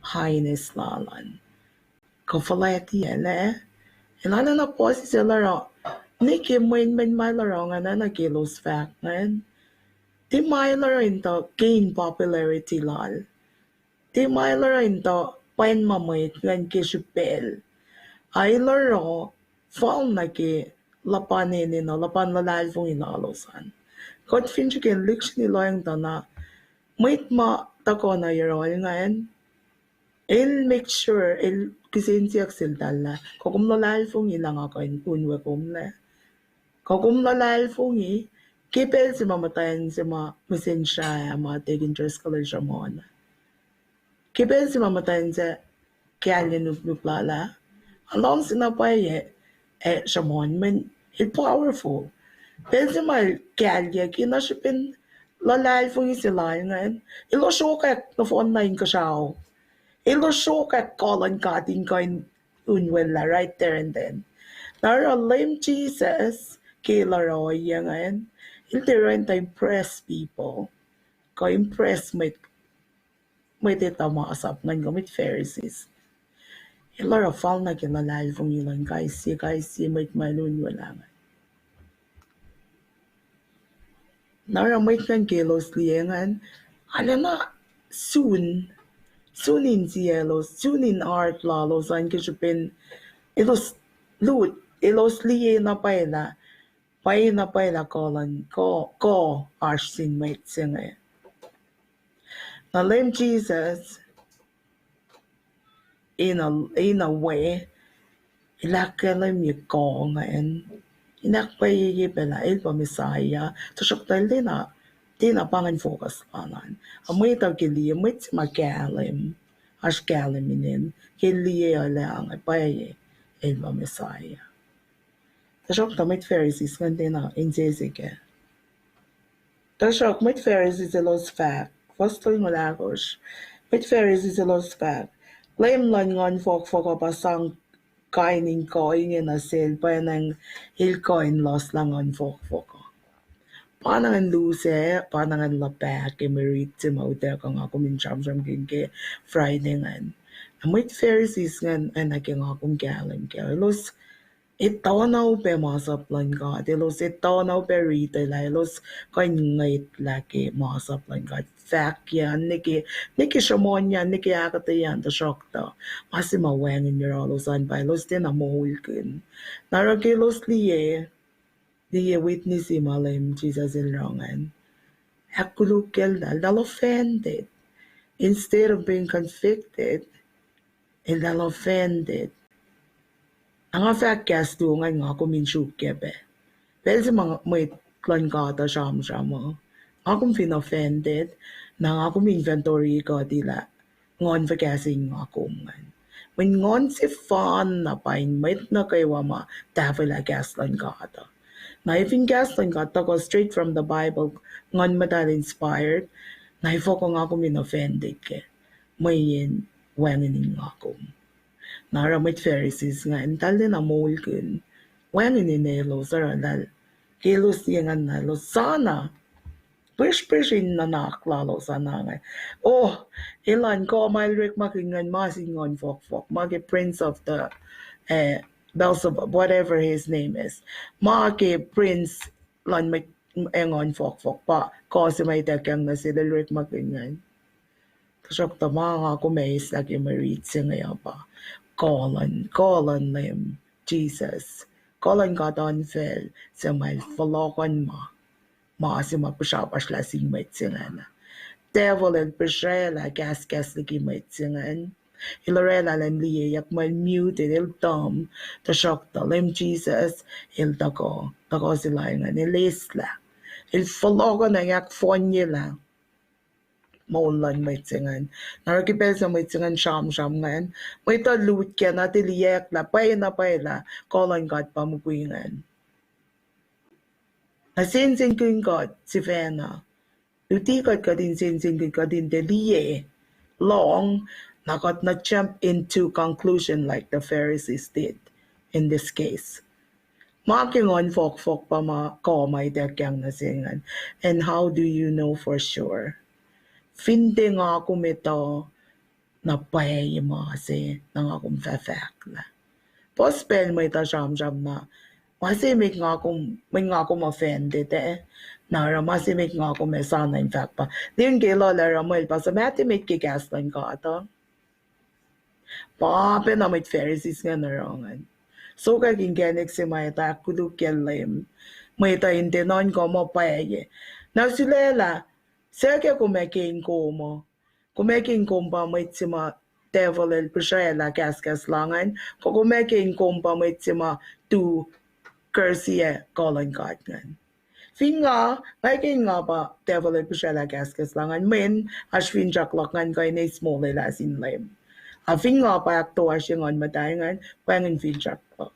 highness lal an kuh fuhlwactye lal ah. El arulacna puhsisacl oruh, ne ke mwenmwen ma el oruh ingacn, oacna ke elos fahk ingacn, tiac ma el oruh in tuh gain popularity lal. Tiac ma el oruh in tuh pwen ma mwet ingacn ke srihpacl. A el oruh fal nuh ke luhpan enenuh, luhpan luhlahlfongi lalos an. Kuht fin srihke in lihksreni lohacng tuh na, mwet ma tuhkuh nuh yohrohl ingacn, el make sure, el kihsen siyuck seltahl lah, kuh kom luhlahlfongi lah nga kuh in unwe kom lac? Kuh kom luhlahlfongi, ke pacl se ma muhtwacn se ma mihsenge srah ma Deacon Driscoll el sruhmuhn, ke pacl se ma muhtwacn sac kahlye nuknuk lal ah, a luhngse na pwacye, ac sruhmuhn mweyen el powerful. Pacl se ma el kahlye ke na srihpen luhlahlfongi se lal ingacn, elos sruokwack nohfohn na inkuhsrao. Elos sruokwack kuh luhn God in kuh in unwellah right there and then. Na oruh Leum Jisus, ke el oruh ohiyac ingacn, el tiac oruh in tuh impress people, kuh impress mwet, mwet etuh masap ingacn kuh mwet Pharisees. El oruh fal nuh ke luhlahlfongi luhn kais sie, kais sie mwet ma el unwellah ingacn. Na oruh mwet ingacn ke elos liye ingacn, arulacna sun, sun insiyaclos, sun in heart lalos an ke srihpen elos lut, elos liye na pwacye lah, pwacye na pwacye lah kuh luhn, kuh, kuh oasr sin mwet se inge. Na Leum Jisus, in a, in a way, el ahkkahlwemye kuh ingacn in ahkpwacyeye pac lah el pa Messiah, tuhsruhktuh el tiacna, tiacna pa ingacn focus lal an. A mwet uh ke liye, mwet se ma kahlwem, oasr kahlwem inen, ke liye uh lah inge pwacye el pa Messiah. Tuhsruhktuh mwet Pharisees ingacn tiacna insese kac. Tuhsruhk mwet Pharisees elos fahk, fuhs tolngoul ahkosr, mwet Pharisees elos fahk, Leum luhn nguhn fohkfohk uh pa sang kain in kuh inge nuh sel, pwacnwacng el kuh in lohslah nguhn fohkfohk uh. Pa na ngan lusac, pa na ngan luhpah ke mwe rit se ma utuckuh nga kom in sramsramkihn ke Friday ingacn. Na mwet Pharisees ingacn, oacna ke nga kom kahlwem kac, elos etuh na upac masap luhn God, elos etuh na upac riti lah elos kuh in ngwetlah ke masap luhn God. Fahkyac an nuh ke, nuh ke sruhmuhnyuck an, nuh ke ahkuhtweyac an, tuhsruhktuh ma se ma wacngihn yohrohlos an pa elos tiacna moulkihn. Na oruh ke elos liye, liye witness ma Leum Jisus el oruh ingacn, ahkkolukyacltahl, eltahl offended. Instead of being convicted, eltahl offended. Na nga fahk kahs luo ingacn nga kom in suk kac pac. Pacl se ma mwet luhn God uh sramsram uh, nga kom fin offended, na nga kom in fan tori kuhti lah nguhn fuhkah se in nga kom ingacn. Mweyen nguhn sefanna pa in mwet nuh kwewa ma tahfwelah kahs luhn God uh. Na efin kahs luhn God tuhkuh straight from the Bible, Nguhn Muhtahl inspired, na efuh kuh nga kom in offended kac, mweyen wacngihn in nga kom. Na oruh mwet Pharisees ingacn, eltahl tiacna moulkihn. Wacngihn in elos, oruh eltahl, ke elos liye ingacn na elos sana, pihsrpihsr in nuhnak lalos an ingacn. Oh, elan kuh ma el orekmakihn ingacn ma sin nguhn fohkfohk, ma ke prince of the, eh, Beelzebub, whatever his name is. Ma ke prince luhn mwet, eh, nguhn fohkfohk, pa kuh se ma ituckyang nuh sel el orekmakihn ingacn. Tuhsruhktuh ma nga kom ac eislah ke mwe rit se inge uh pa kuh luhn, kuh luhn Leum Jisus, kuh luhn God Onfacl, suc ma el fohlohkohnma ma se ma pihsrapasrlah sin mwet se ingacn. Devil el pihsraclah kahskahs liki mwet se ingacn. El oraclah elan liyeyuck, ma el muted, el dumb, tuhsruhktuh Leum Jisus el tuhkuh, tuhkuh se lal ingacn, el eislah, el fohlohkohnacng ahkfohnyelah moul luhn mwet se ingacn. Na oruh ke pacl se mwet se ingacn sramsram ingacn, mwet uh lut kac na tiac liyacack lah pwacye na pwacye lah kuh luhn God pa mukwi ingacn. Na sensenkihn kuht sifacna, luti kuht, kuht in sensenkihn, kuht in tiac liye, lohng, na kuht na jump into conclusion like the Pharisees did in this case. Ma ke nguhn fohkfohk pa ma kuh ma ituckyang nuh sel ingacn. And how do you know for sure? Fin tiac nga kom etuh na pwacye ma se, na nga kom fah fahk lah. Puhs pacl mwet uh sramsram na, ma se met nga kom, mweyen nga kom offended, eh? Na oruh ma se met nga kom ac sana in fahk pa, lin ke luhlah oruh mwel pa suc ma tiac met ke kahs luhn God uh. Pa pacna mwet Pharisees ingacn oruh ingacn. Sokwack inkacnek se ma etuh ahkkolukye Leum. Mwet uh in tiac nuhnkuh muh pwacye. Na sulaclah, suc ke kom ac ke in kom uh. Kom ac ke in kom pa mwet se ma devil el pihsraclah kahskahs la ingacn, kuh kom ac ke in kom pa mwet se ma tu curse ac kuh luhn God ingacn. Fin nga, nga ke in nga pa devil el pihsraclah kahskahs la ingacn, mweyen oasr finsrak luhk ingacn kuh in eis molwelah sin Leum. A fin nga pa ahktoasrye Nguhn Muhtahl ingacn, wacngihn finsrak luhk.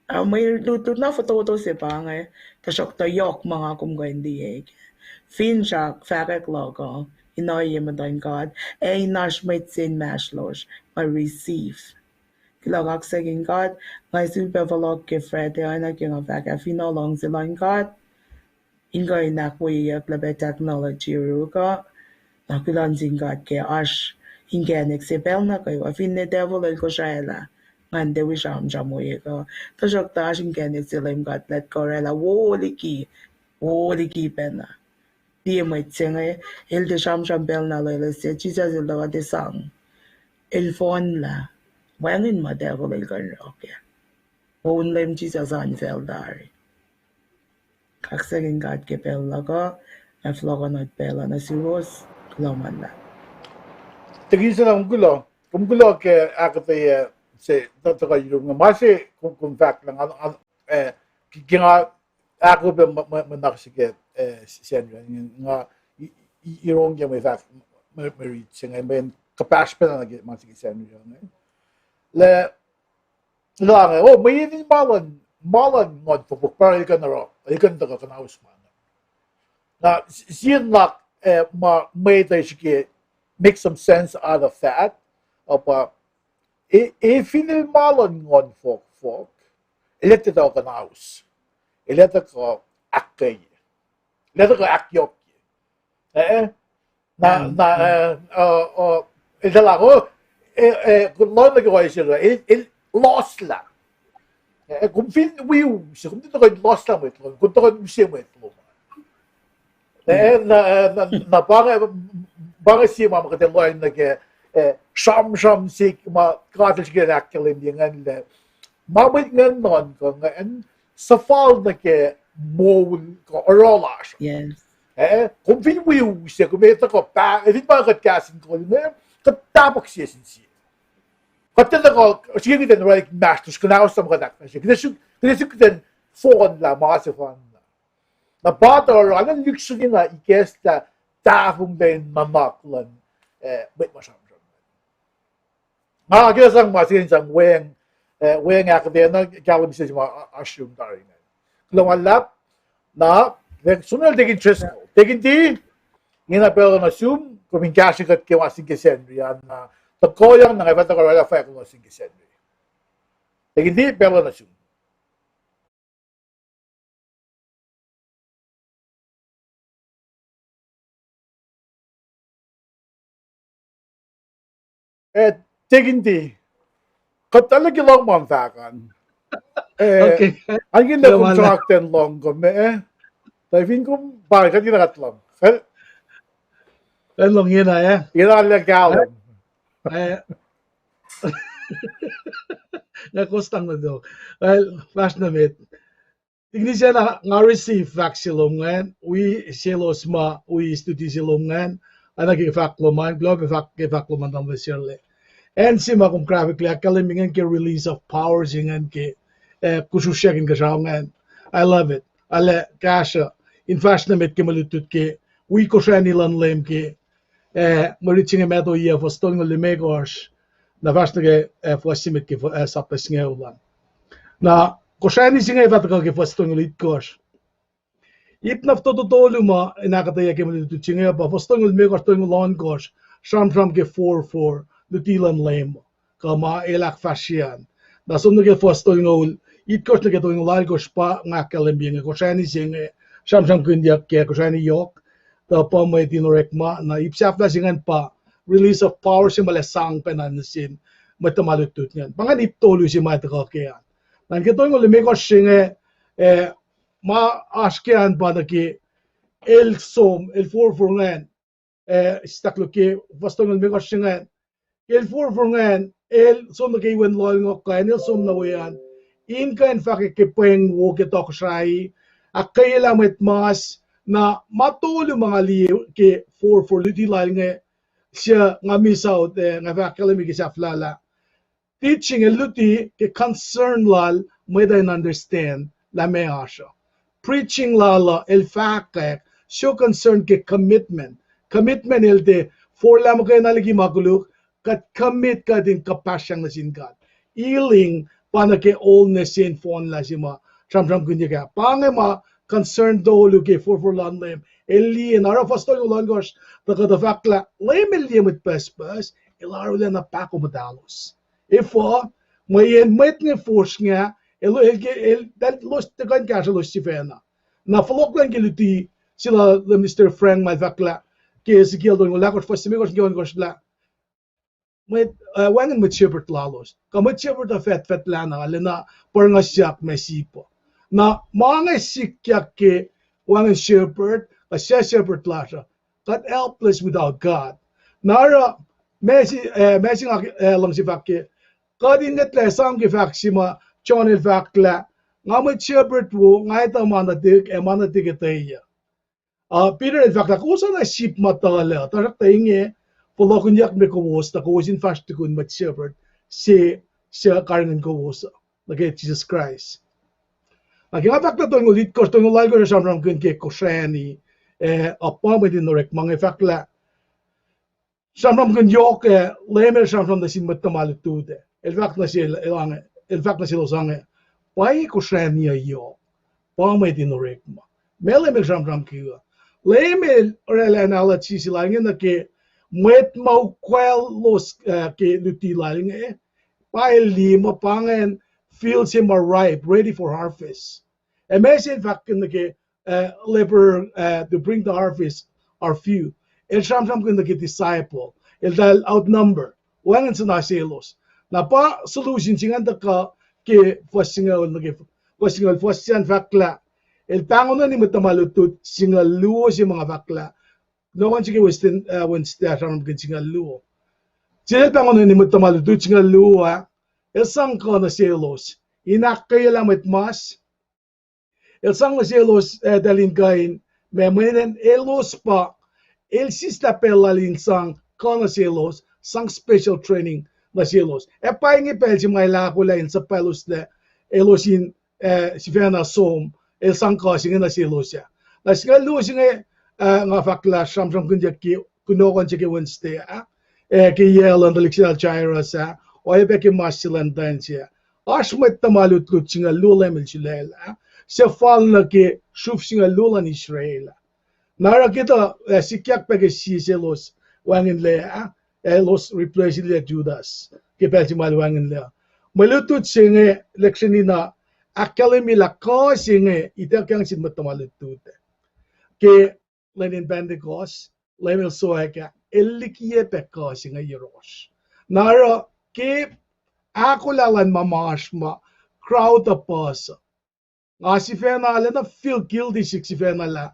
A mwe lutlut na fototo se pa inge, tuhsruhktuh yohk ma nga kom kuh in liye ke. Finsrak fahkwack luhk uh, in ohiyac muhtuhn God, ac in oasr mwet se inmahsrlosr, ma receive. Kuloh kaksakihn God, nga sulpac fohlohk ke Friday oacna ke nga fahk ah, fin luhngse luhn God, in kuh in ahkwoyeyuck lah pac technology yuruk uh, na kuloh nuh sin God ke oasr inkacnek se pacl nuh kwewa, finne devil el kosraelah, ngan tiac wi sramsram ohiyac kuh, tuhsruhktuh oasr inkacnek se Leum God let kuh oraclah wo liki, wo liki pacna. Tiac mwet se inge, el tiac sramsram pacl na loeloes se, Jisus el tuh kuht ac sang. El fohnlah, wacngihn ma devil el kuh in rohk ah. Wo in Leum Jisus an facl tari. Kaksakihn God ke pacl luhk uh, ac fohlohkohnot pacl uh nuh suwos, kuloh ma luhlahp. Tekihn se na kom kuloh, kom kuloh ke ahkuhtweyac se, tuh, tuhkuh yurum nga ma se kom, kom fahk lah nga, nga, eh, ke, ke nga ahkoo pac mwe, mwe, mwe nuhnak se ke, eh, Sacnri, nga, i, i, i rongke mwe fahk, mwe, mwe rit se inge, mweyen kuhpahsr pacna nuh ke ma se ke Sacnri inge. Lah, lah inge, oh, mweyen ma luhn, ma luhn nguhn fohkfohk pa el kuh in oruh, el kuh in tuhkuh kuhnaus ma inge. Na, s-, sie nuhnak, eh, ma mwet uh srihke make some sense out of that, uh, pa, e, e fin el ma luhn nguhn fohkfohk, el etuh kuhnaus, el etuh kuh ahkkweye, el etuh kuh ahkyohkye. Eh, na, na, eh, uh, uh, el tuh lah, oh, eh, eh, kom lohng nuh ke ohiyac se, el, el lohslah. Eh, kom fin wi u se, kom tiac tuhkuh in lohslah mwet lom, kom tuhkuh in use mwet lom. Eh, na, eh, na, na pa inge, pa inge sie ma ma kuht ac lohacng nuh ke, eh, sramsram se ma God el srihke ahkkahlwemye ingacn lah ma mwet ingacn nuhnkuh ingacn suhfal nuh ke moul kuh oruh lasr. Eh, kom fin wi u se, kom etuh kuh pa, eh, fin pa kuht kahs in kol inge, kuht tahpuhk sie sin sie. Kuht tiac tuhkuh, srihke kuht in orwaclah inmahsrlosr, kuhnaus ma kuht ahkfahsrye. Kuht ac suk, kuht ac suk kuht in fohnlah ma sefanna. Na pa tuh oruh, nga lihksreni na ikacslah tahfonglac in nuhnak luhn, eh, mwet ma sramsram. Nga ke sang ma se in sang weacng, eh, weacng ahkuhtweyac na kahlwem se ma oasr yurum tari ingacn. Kuloh ma luhlahp, na, somlah Deacon Driscoll. Deacon D, ingena pacl uh nuh sum, kom in kahsrwe kuht ke ma se ke Sacnri an, na, tuhkohyang na nga fah tuhkuh orwaclah fahk nuh sin ke Sacnri. Deacon D, pacl uh nuh sum. Eh, Deacon D, kuht arlac ke lohng ma fahk an. Eh, an kihn lah kom srackten lohng kom, eh. Tuh fin kom pa, kuht kihn kuht lohng. Kuht lohng ingena, eh. Ingena lah kahlwem. Eh, nga kostang na do. Well, fahsr nuh met. Tikni sacna nga receive fahk se lom ingacn, wi selos ma wi study se lom ingacn, oacna ke fahk lom an, kuloh pac fahk ke fahk lom an tamuhlwel Serle. Acn se ma kom graphically ahkkahlwemye ingacn ke release of power se ingacn ke, eh, kusrusryak inkuhsrao ingacn. I love it. Arlac kahsruh in fahsr nuh met ke mwe lutlut ke wi kosrani luhn Leum ke, eh, mwe rit se inge Matthew yac fuhs tolngoul limekohsr, na fahsr nuh ke, eh, fuhs se met ke, eh, sapta singucul an. Na kosrani se inge fah tuhkuh ke fuhs tolngoul itkohsr. Ip na fototo tolu ma in ahkuhtweyac ke mwe lutlut se inge pa fuhs tolngoul limekohsr, tolngoul ohnkohsr, sramsram ke forfor, luti luhn Leum, kuh ma el ahkfahsrye an. Na som nuh ke fuhs tolngoul itkohsr nuh ke tolngoul alkohsr pa nga ahkkahlwemye inge, kosrani se inge, sramsramkihnyuck ke kosrani yohk, tuh pa mwet in orekma, na ip sahflah se ingacn pa release of power se ma lah sang pacna nuh sin mwet tuhma lutlut ingacn. Pa ingacn ip tolu se ma tuhkuh ke an. Na ke tolngoul limekohsr se inge, eh, ma oasr ke an pa nuh ke el som, el forfor ingacn, eh, sitak luhk ke fuhs tolngoul limekohsr se ingacn, el forfor ingacn, el som nuh ke iwen lohlngohk kuh acn el som nuh we an, in kuh in fahkwack ke pweng wo ke tohkohsrahi, ahkkweyelah mwet mas, na ma tolu ma nga liye ke forfor luti lal inge, suc nga miss out, eh, nga fahk kahlwem ke sahflah lah teaching el luti ke concern lal mwet uh in understand lah meac oasr uh. Preaching lal uh el fahkwack, show concern ke commitment. Commitment el tiac forlah muhkwena liki ma koluk, kuht commit kuht in kuhpahsryang nuh sin God. Healing pa nuh ke wholeness in fohnlah se ma sramsramkihnyuck ah. Pa inge ma concern tolu ke forfor luhn Leum el liye in oruh fuhs tolngoul ohnkohsr, tuh kuhtuh fahk lah Leum el liye mwet pucspucs, el arulacna pahkomuhtahlos. Efuh? Mweyen mwet inge fosrngah, el, el, el, elos tiac kuh in kahsrwelos sifacna. Na fohlohk luhn ke luti se lal Minister Frank ma el fahk lah ke Ezekiel tolngoul ahkosr fuhs se limekohsr nuh ke ohnkohsr lah mwet, uh, wacngihn mwet shepherd lalos. Kuh mwet shepherd uh fahtfahtlah na, lacna pwacrnguhsyak ma sip uh. Na ma inge sikyak ke wacngihn shepherd, kuh suc shepherd lasr uh. Kuht helpless without God. Na oruh, ma se, uh, ma se nga, uh, luhngse fahk ke, kuht in ngwetlah esam ke fahk se ma John el fahk lah, nga mwet shepherd wo, nga etuh ma nuhtihk, ac ma nuhtihk etweyuc. Uh, Peter el fahk lah, kowos oacna sip ma tuhlac, tuhsruhktuh inge, fohlohkihnyuck me kowos, tuh kowos in fahsr tukun mwet shepherd, se, suc karihngihn kowos uh, nuh ke Jisus Kraist. Na ke nga fahk lah tolngoul itkohsr, tolngoul oalkohsr sramsramkihn ke kosrani, eh, uh, pa mwet in orekma inge fahk lah, sramsramkihn yohk, eh, Leum el sramsram nuh sin mwet tuhma lutlut ah. El fahk nuh sel, el ange, el fahk nuh selos ange, pa inge kosrani uh yohk, pa mwet in orekma. Ma Leum el sramsramkihn uh. Leum el orwaclah analogy se lal inge nuh ke mwet ma ukwaclos, eh, ke luti lal inge. Pa el liye muh pa ingacn field se ma ripe, ready for harvest. Ac ma se el fahk nuh ke, uh, laborer, uh, to bring the harvest are few. El sramsramkihn nuh ke disciple. Eltahl outnumber. Wacngihn suhna selos. Na pa solution se ingacn tuhkuh ke fuhs singucul nuh ke, fuhs singucul, fuhs se an fahk lah, el pahngoneni mwet tuhma lutlut singucul luo se ma nga fahk lah, kunohkohn se ke Wednesday, uh, Wednesday ah sramsramkihn singucul luo. Se el pahngoneni mwet tuhma lutlut singucul luo ah, el sang kuh nuh selos in ahkkweyelah mwet mas, el sang nuh selos, eh, eltahl in kuh in, ma mweyen elos pa, el sislah pacl lal in sang kuh nuh selos, sang special training nuh selos. Ac pa inge pacl se ma el ahkolah in suhpwacloslac elos in, eh, sifacna som, el sang kuh se inge nuh selos ah. Na singucul luo se inge, eh, nga fahk lah sramsramkihnyuck ke kunohkohn se ke Wednesday ah, eh, ke yac luhn tuhlihk se lal Jairus ah, oacyacpac ke mas se luhn tuhng se ah. Oasr mwet tuhma lutlut singucul luo Leum el sulaclah, suc fal nuh ke sruf singucul luo luhn Israel ah. Na oruh kuhtuh, eh, sikyak pac ke sie selos wacngihnlac ah, elos replace-i Judas ke pacl se ma el wacngihnlac. Mwe lutlut se inge lihksreni na ahkkahlwemye lah kuh se inge ituckyang sin mwet tuhma lutlut ah. Ke lwen in Pentecost, Leum el sowack ah, el likiyac pac kuh se inge yohrohsr. Na oruh ke ahkolah luhn ma oasr ma, crowd uh puhs uh. Nga sifacna arulacna feel guilty sihk sifacna lah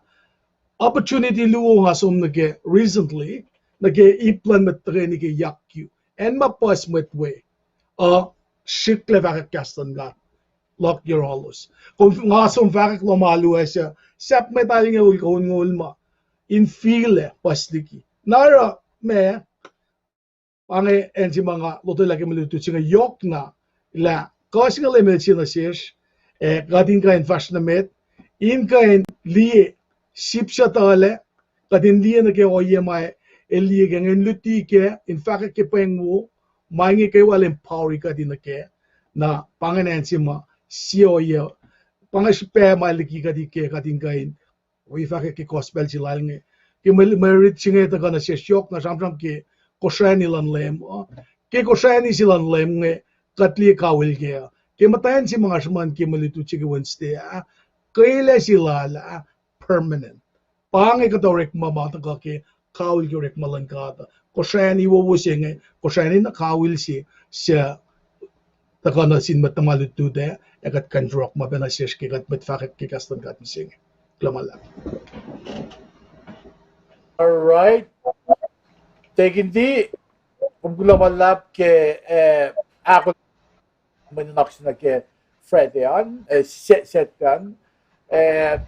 opportunity luo nga som nuh ke recently, nuh ke ip luhn mwet tuhkweni ke Yakyu. Acn ma puhs mwet we uh, srihklac fahkwack kahs luhn God luhk yohrohlos. Kom, nga som fahkwack lohm alu ah suc sahp mwet alu inge ul kuh onngoul ma in fihlac puhs liki. Na oruh ma pa inge acn se ma nga lotwelah ke mwe lutlut se inge yohkna, lah kuh se inge Leum el sie nuh sesr, ac kuht in kuh in fahsr nuh met, in kuh in liye sip suc tuhlac, kuht in liye nuh ke ohiyac ma el liye ke inge in luti kac, in fahkwack ke pweng wo, ma inge kwewa el empower-i kuht in nuh kac. Na pa ingacn acn se ma sie ohiyac, pa inge srihpac ma el liki kuht in kac, kuht in kuh in wi fahkwack ke gospel se lal inge. Ke mwe, mwe rit se inge tuhkuh nuh sesr yohkna sramsram ke kosrani luhn Leum uh. Ke kosrani se luhn Leum inge, kuht liye kawihl kac uh. Ke muhtwacn se ma nga sruhmuhn ke mwe lutlut se ke Wednesday ah, kwelah se lal ah, permanent. Pa inge kuhtuh orekma ma tuhkuh ke kawihl ke orekma luhn God uh. Kosrani wowo se inge, kosrani na kawihl se, suc tuhkuh nuh sin mwet tuhma lutlut ah, ac kuht kuh in fohlohk ma pacna sesr ke kuht mwet fahkwack ke kahs luhn God mihsenge. Kuloh ma luhlahp. All right. Tekin ti, Kom kuloh ma luhlahp ke, eh, ahkos mwe nuhnak se nuh ke Friday an, eh, Sa-, Saturday an, eh,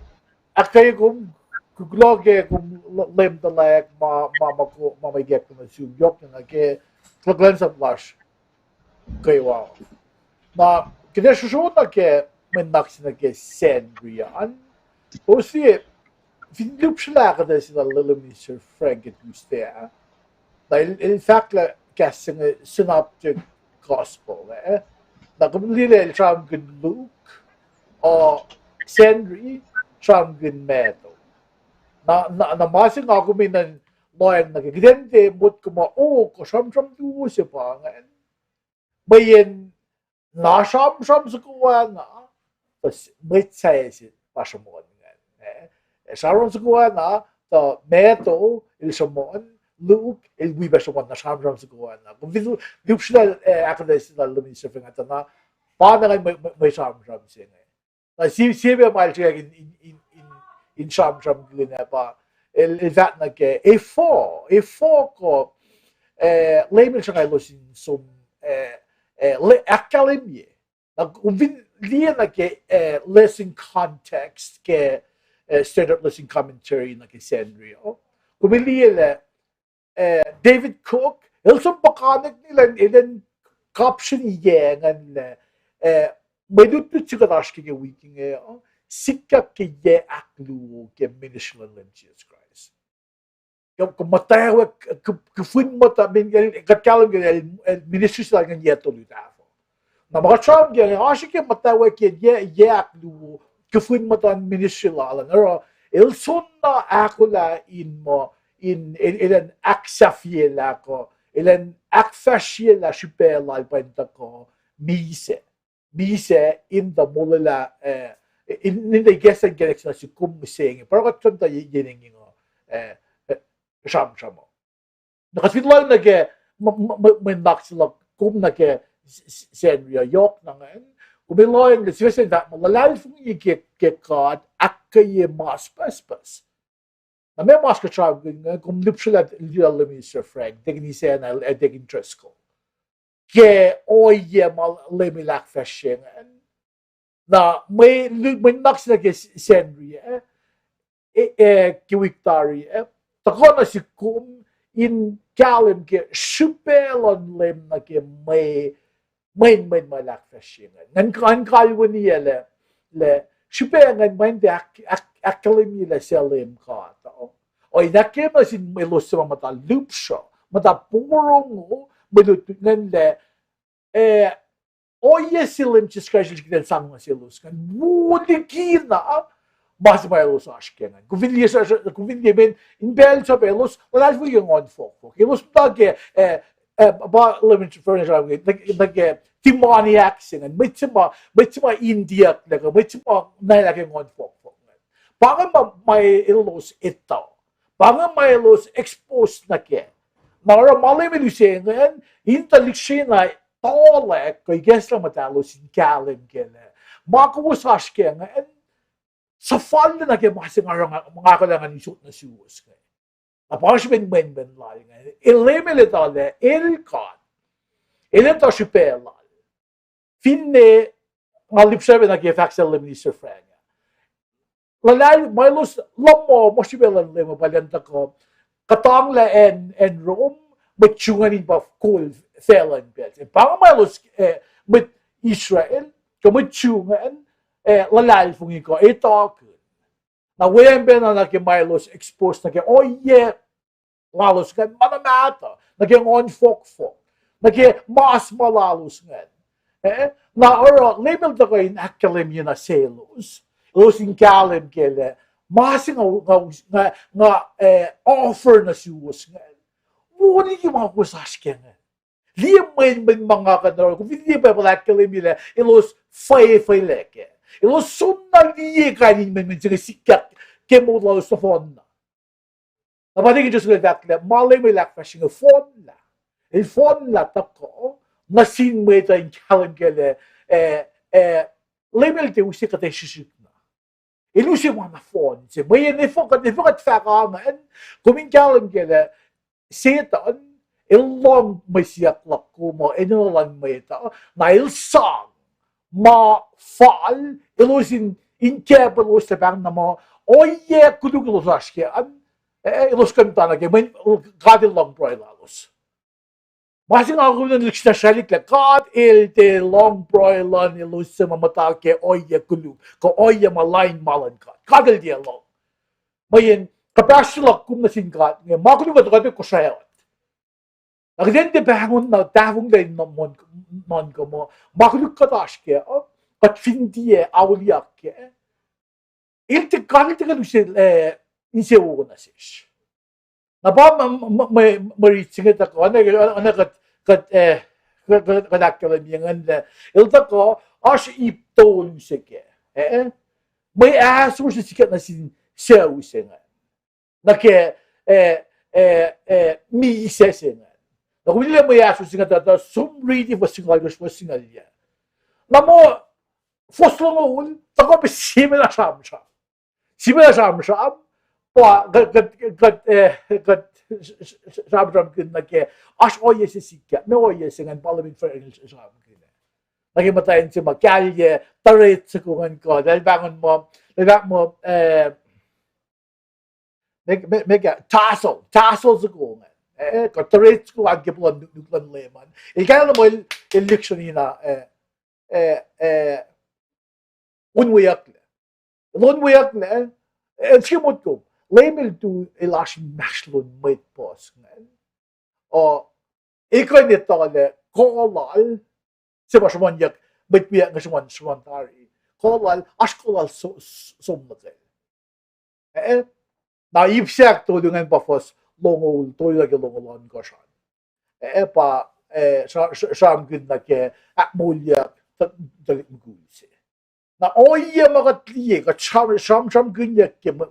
ahkkweye kom, kuloh ke kom l-, leum tuhlac ma, ma, ma, ma, ma ikack nuh sum yohk nuh ke kuhlwacnsap lasr kwewa. Na, kuht ac srohsroh nuh ke mwe nuhnak se nuh ke Sacnri an. Osie, fin lihpsrelah ahkuhtweyac se lal Minister Frank ke Tuesday ah, na el, el fahk lah kahs se inge synoptic gospel, eh? Na kom liye lah el sramsramkihn Luke, uh, Sacnri sramsramkihn Matthew. Na, na, na ma se nga kom enenuh in lohacng nuh ke, kuht in tiac motko muh, oh, kuh sramsram luo se pa ingacn. Mweyen na sramsram soko ah na, tuh s-, mwet sahyac se pa sruhmuhn ingacn, eh? Sramsram soko ah na, tuh Matthew el sruhmuhn, Luke el wi pac sruhmuhn, na sramsram soko ah na. Kom fin lihpsrelah, eh, ahkuhtweyac se lal Minister Frank ah, tuh na pa na ingacn mwe, mwe, mwe sramsram se inge. Na sie, sie pac ma el srihkyak in, in, in, in, in sramsramkihn ah pa, el, el fahk nuh ke, efuh, efuh kuh, eh, Leum el sruhnga elos in som, eh, eh, le-, ahkkahlwemye. Na kom fin liye nuh ke, eh, lesson context ke, eh, standard lesson commentary nuh ke Sacnri, oh? Kom liye lah, eh, David Cook, el som puhkantwen elan, elan kapsreni yac ingacn lah, eh, mwe lutlut se kuht oasr ke ke wik inge, uh, sikyak ke yac ahkluo ke ministry luhn Leum Jisus Kraist. Ke, ke muhtwacwacack, ke, ke fin muhta, min, el, kuht kahlwem ke el, el ministry se lal ingacn yac tolu tahfuh. Na ma kuht sramsram ke, oasr ke muhtwacwacack ke yac, yac ahkluo, ke fin muhta ministry lal an, oruh, el soenna ahkolah in muh, in, el, elan ahksahfyelah kuh, elan ahkfahsryelah srihpac lal pa in tuhkuh misac. Misac in tuh molwelah, eh, in, in tuh ikacslah in connect nuh sum mihsenge. Pa kuht kuh in tuh ye, ye inge, eh, eh, sramsram uh. Na kuht fin lohacng nuh ke, mwe, mwe, mwe, mwe nuhnak se luhk kom nuh ke S-, S-, Sacnri uh yohk na ingacn. Kom ac lohacng lah sifac se fahk muh luhlahlfongi ke, ke God ahkkweye mas pucspucs. Na meac mas kuht sramsramkihn inge, kom lihpsrelah lal Minister Frank, Deacon Isacna, eh, Deacon Driscoll, ke ohiyac ma Leum el ahkfahsrye ingacn. Na mwe, mwe nuhnak se nuh ke S-, Sacnri, eh, eh, eh, ke wik tari, eh, tuhkuh nuh sum kom in kahlwem ke srihpac luhn Leum nuh ke mwe, mwe, mwe, mwe el ahkfahsrye ingacn. Ngan, ngan kalweni lah, lah srihpac ingacn ma in tiac ahk-, ahk-, ahkkahlwemye lah suc Leum God uh. Ohinge nuh sin elos suc ma muhta lihpsruh, muhta porongo mwe lutlut ingacn lah, eh, ohiyac se Leum Jisus Kraist el srihke in sang nuh selos ingacn wo likina ma se ma elos oasr ke ingacn. Kom fin liye, kom fin liye, men in pacl suc pac elos luhlahlfongi ke nguhn fohkfohk. Elos muhta ke, eh, eh, pa Leum Jisus Kraist nuh ke demoniac se ingacn. Mwet se ma, mwet se ma India lah kuh mwet se ma nahlah ke nguhn fohkfohk ingacn. Pa inge ma, ma elos etuh. Pa inge ma elos expose nuh kac. Na oruh ma Leum el use ingacn, in tuh lihksreni na tolack kuh ikacslah muhtahlos in kahlwem ke lah ma kowos oasr ke ingacn suhfallac nuh ke ma se nga oruh, nga ahkolah ngan usot nuh suwos inge. Na pa srihpen mwenmwen lal ingacn, el Leum el etuh lah el God, el etuh srihpac lal. Finne nga lihpsrwaclah nuh ke fahk se lal Minister Frank, luhlahl ma elos luhman ma srihpac luhn Leum pa elan tuhkuh kuhtanglah acn, acn Rome, mwet Jew ingacn in pa kol facluh in pacl se. Pa inge ma elos, eh, mwet Israel kuh mwet Jew ingacn, eh, luhlahlfongi kuh etuhkihn. Na weacng pacna nuh ke ma elos expose nuh ke ohiyac lalos ingacn ma na mahtuh, nuh ke nguhn fohkfohk, nuh ke mas ma lalos ingacn. Eh, na oruh Leum el tuhkuh in ahkkahlwemye nuh selos, elos in kahlwem ke lah ma se nga, nga, nga, nga, eh, offer nuh suwos ingacn wo liki ma kowos oasr ke ingacn. Liye mwenmwen ma nga kuh in oruh, kom fin liye Bible ahkkahlwemye lah elos fwefwelac kac. Elos soenna liye kain in mwenmwen se inge sikyak ke moul lalos nohfohnna. Na pa inge just fahk lah ma Leum el ahkfahsrye inge fohnlah. El fohnlah tuhkuh nuh sin mwet uh in kahlwem ke lah, eh, eh, Leum el tiac use kuht ac srihsrihk na. El use ma nohfohn se. Mweyen efuh kuht, efuh kuht fahk ingacn, kom in kahlwem ke lah Setuhn El lohng mwe siyuck luhk kom uh, enenuh luhn mwet uh, na el sang ma fal elos in, in kapelos, tuh pahng na muh ohiyac koluk elos oasr kac an, eh, elos kuh in muhta nuh kac, mweyen God El lohng pruhe lalos. Ma se nga kuh in lihksreni srwaclihk lah God El tiac lohng pruhe luhn elos suc ma muhta ke ohiyac koluk kuh ohiyac ma lain ma luhn God. God El tiac lohng. Mweyen kuhpahsr se luhk kom nuh sin God inge, ma koluk kuht, kuht ac kosracot. Na kuht in tiac pahngon na tahfonglac in nuhnkuh muh ma koluk kuht oasr kac uh, kuht fin tiac auliyak kac, El tiac, God El tiac kuh in use, eh, insewowo nuh sesr. Na pa mwe, mwe, mwe, mwe rit se inge tuhkuh, oacna, oacna kuht, kuht, eh, kuht, kuht, kuht ahkkahlwemye ingacn lah, el tuhkuh, oasr ip tolu se kac, eh, mwe ahsor se sikyak nuh sin sucu se ingacn, nuh ke, eh, eh, eh, misac se ingacn. Na kom liye mwe ahsor se inge tuh, tuh som riti fuhs singucul, fuhs singucul yac. Na muh fuhs longoul, tuhkuh pac sie pacna sramsram. Sie pacna sramsram, pa kuht, kuht, kuht, eh, kuht sramsramkihn nuh ke, oasr ohiyac se sikyak, meac ohiyac se ingacn, pa Leum El fahk, sramsramkihn nuh ke muhtwacn se ma kahlye turet soko ingacn kuh, eltahl pahngon muh, eltahl pahngon muh, eh, meac, meac, meac, tassel, tassel soko ingacn, eh, kuh turet soko an ke puhlan nuknuk luhn Leum an. El kahlwem muh el, el lihksreni na, eh, eh, eh, onweyucklac. El onweyucklac, eh, srihke motko, Leum El tu, El oasr inmahsrlon mwet puhs ingacn. Uh, el kuh in etuh lah kuh lal, se ma sruhmuhnyuck, mwet wiyuck inge sruhmuhn, sruhmuhn tari, kuh lal, oasr kuh lal so-, s-, som nuh kacl. Eh, na ip se ahktolu ingacn pa fuhs longoul, tolu nuh ke longoul ohnkohsr an. Eh, pa, eh, sra-, sra-, sramsramkihn nuh ke ahkmoulyak tuhlihk mukul se. Na ohiyac ma kuht liye, kuht sram-, sramsramkihnyuck ke mwe-,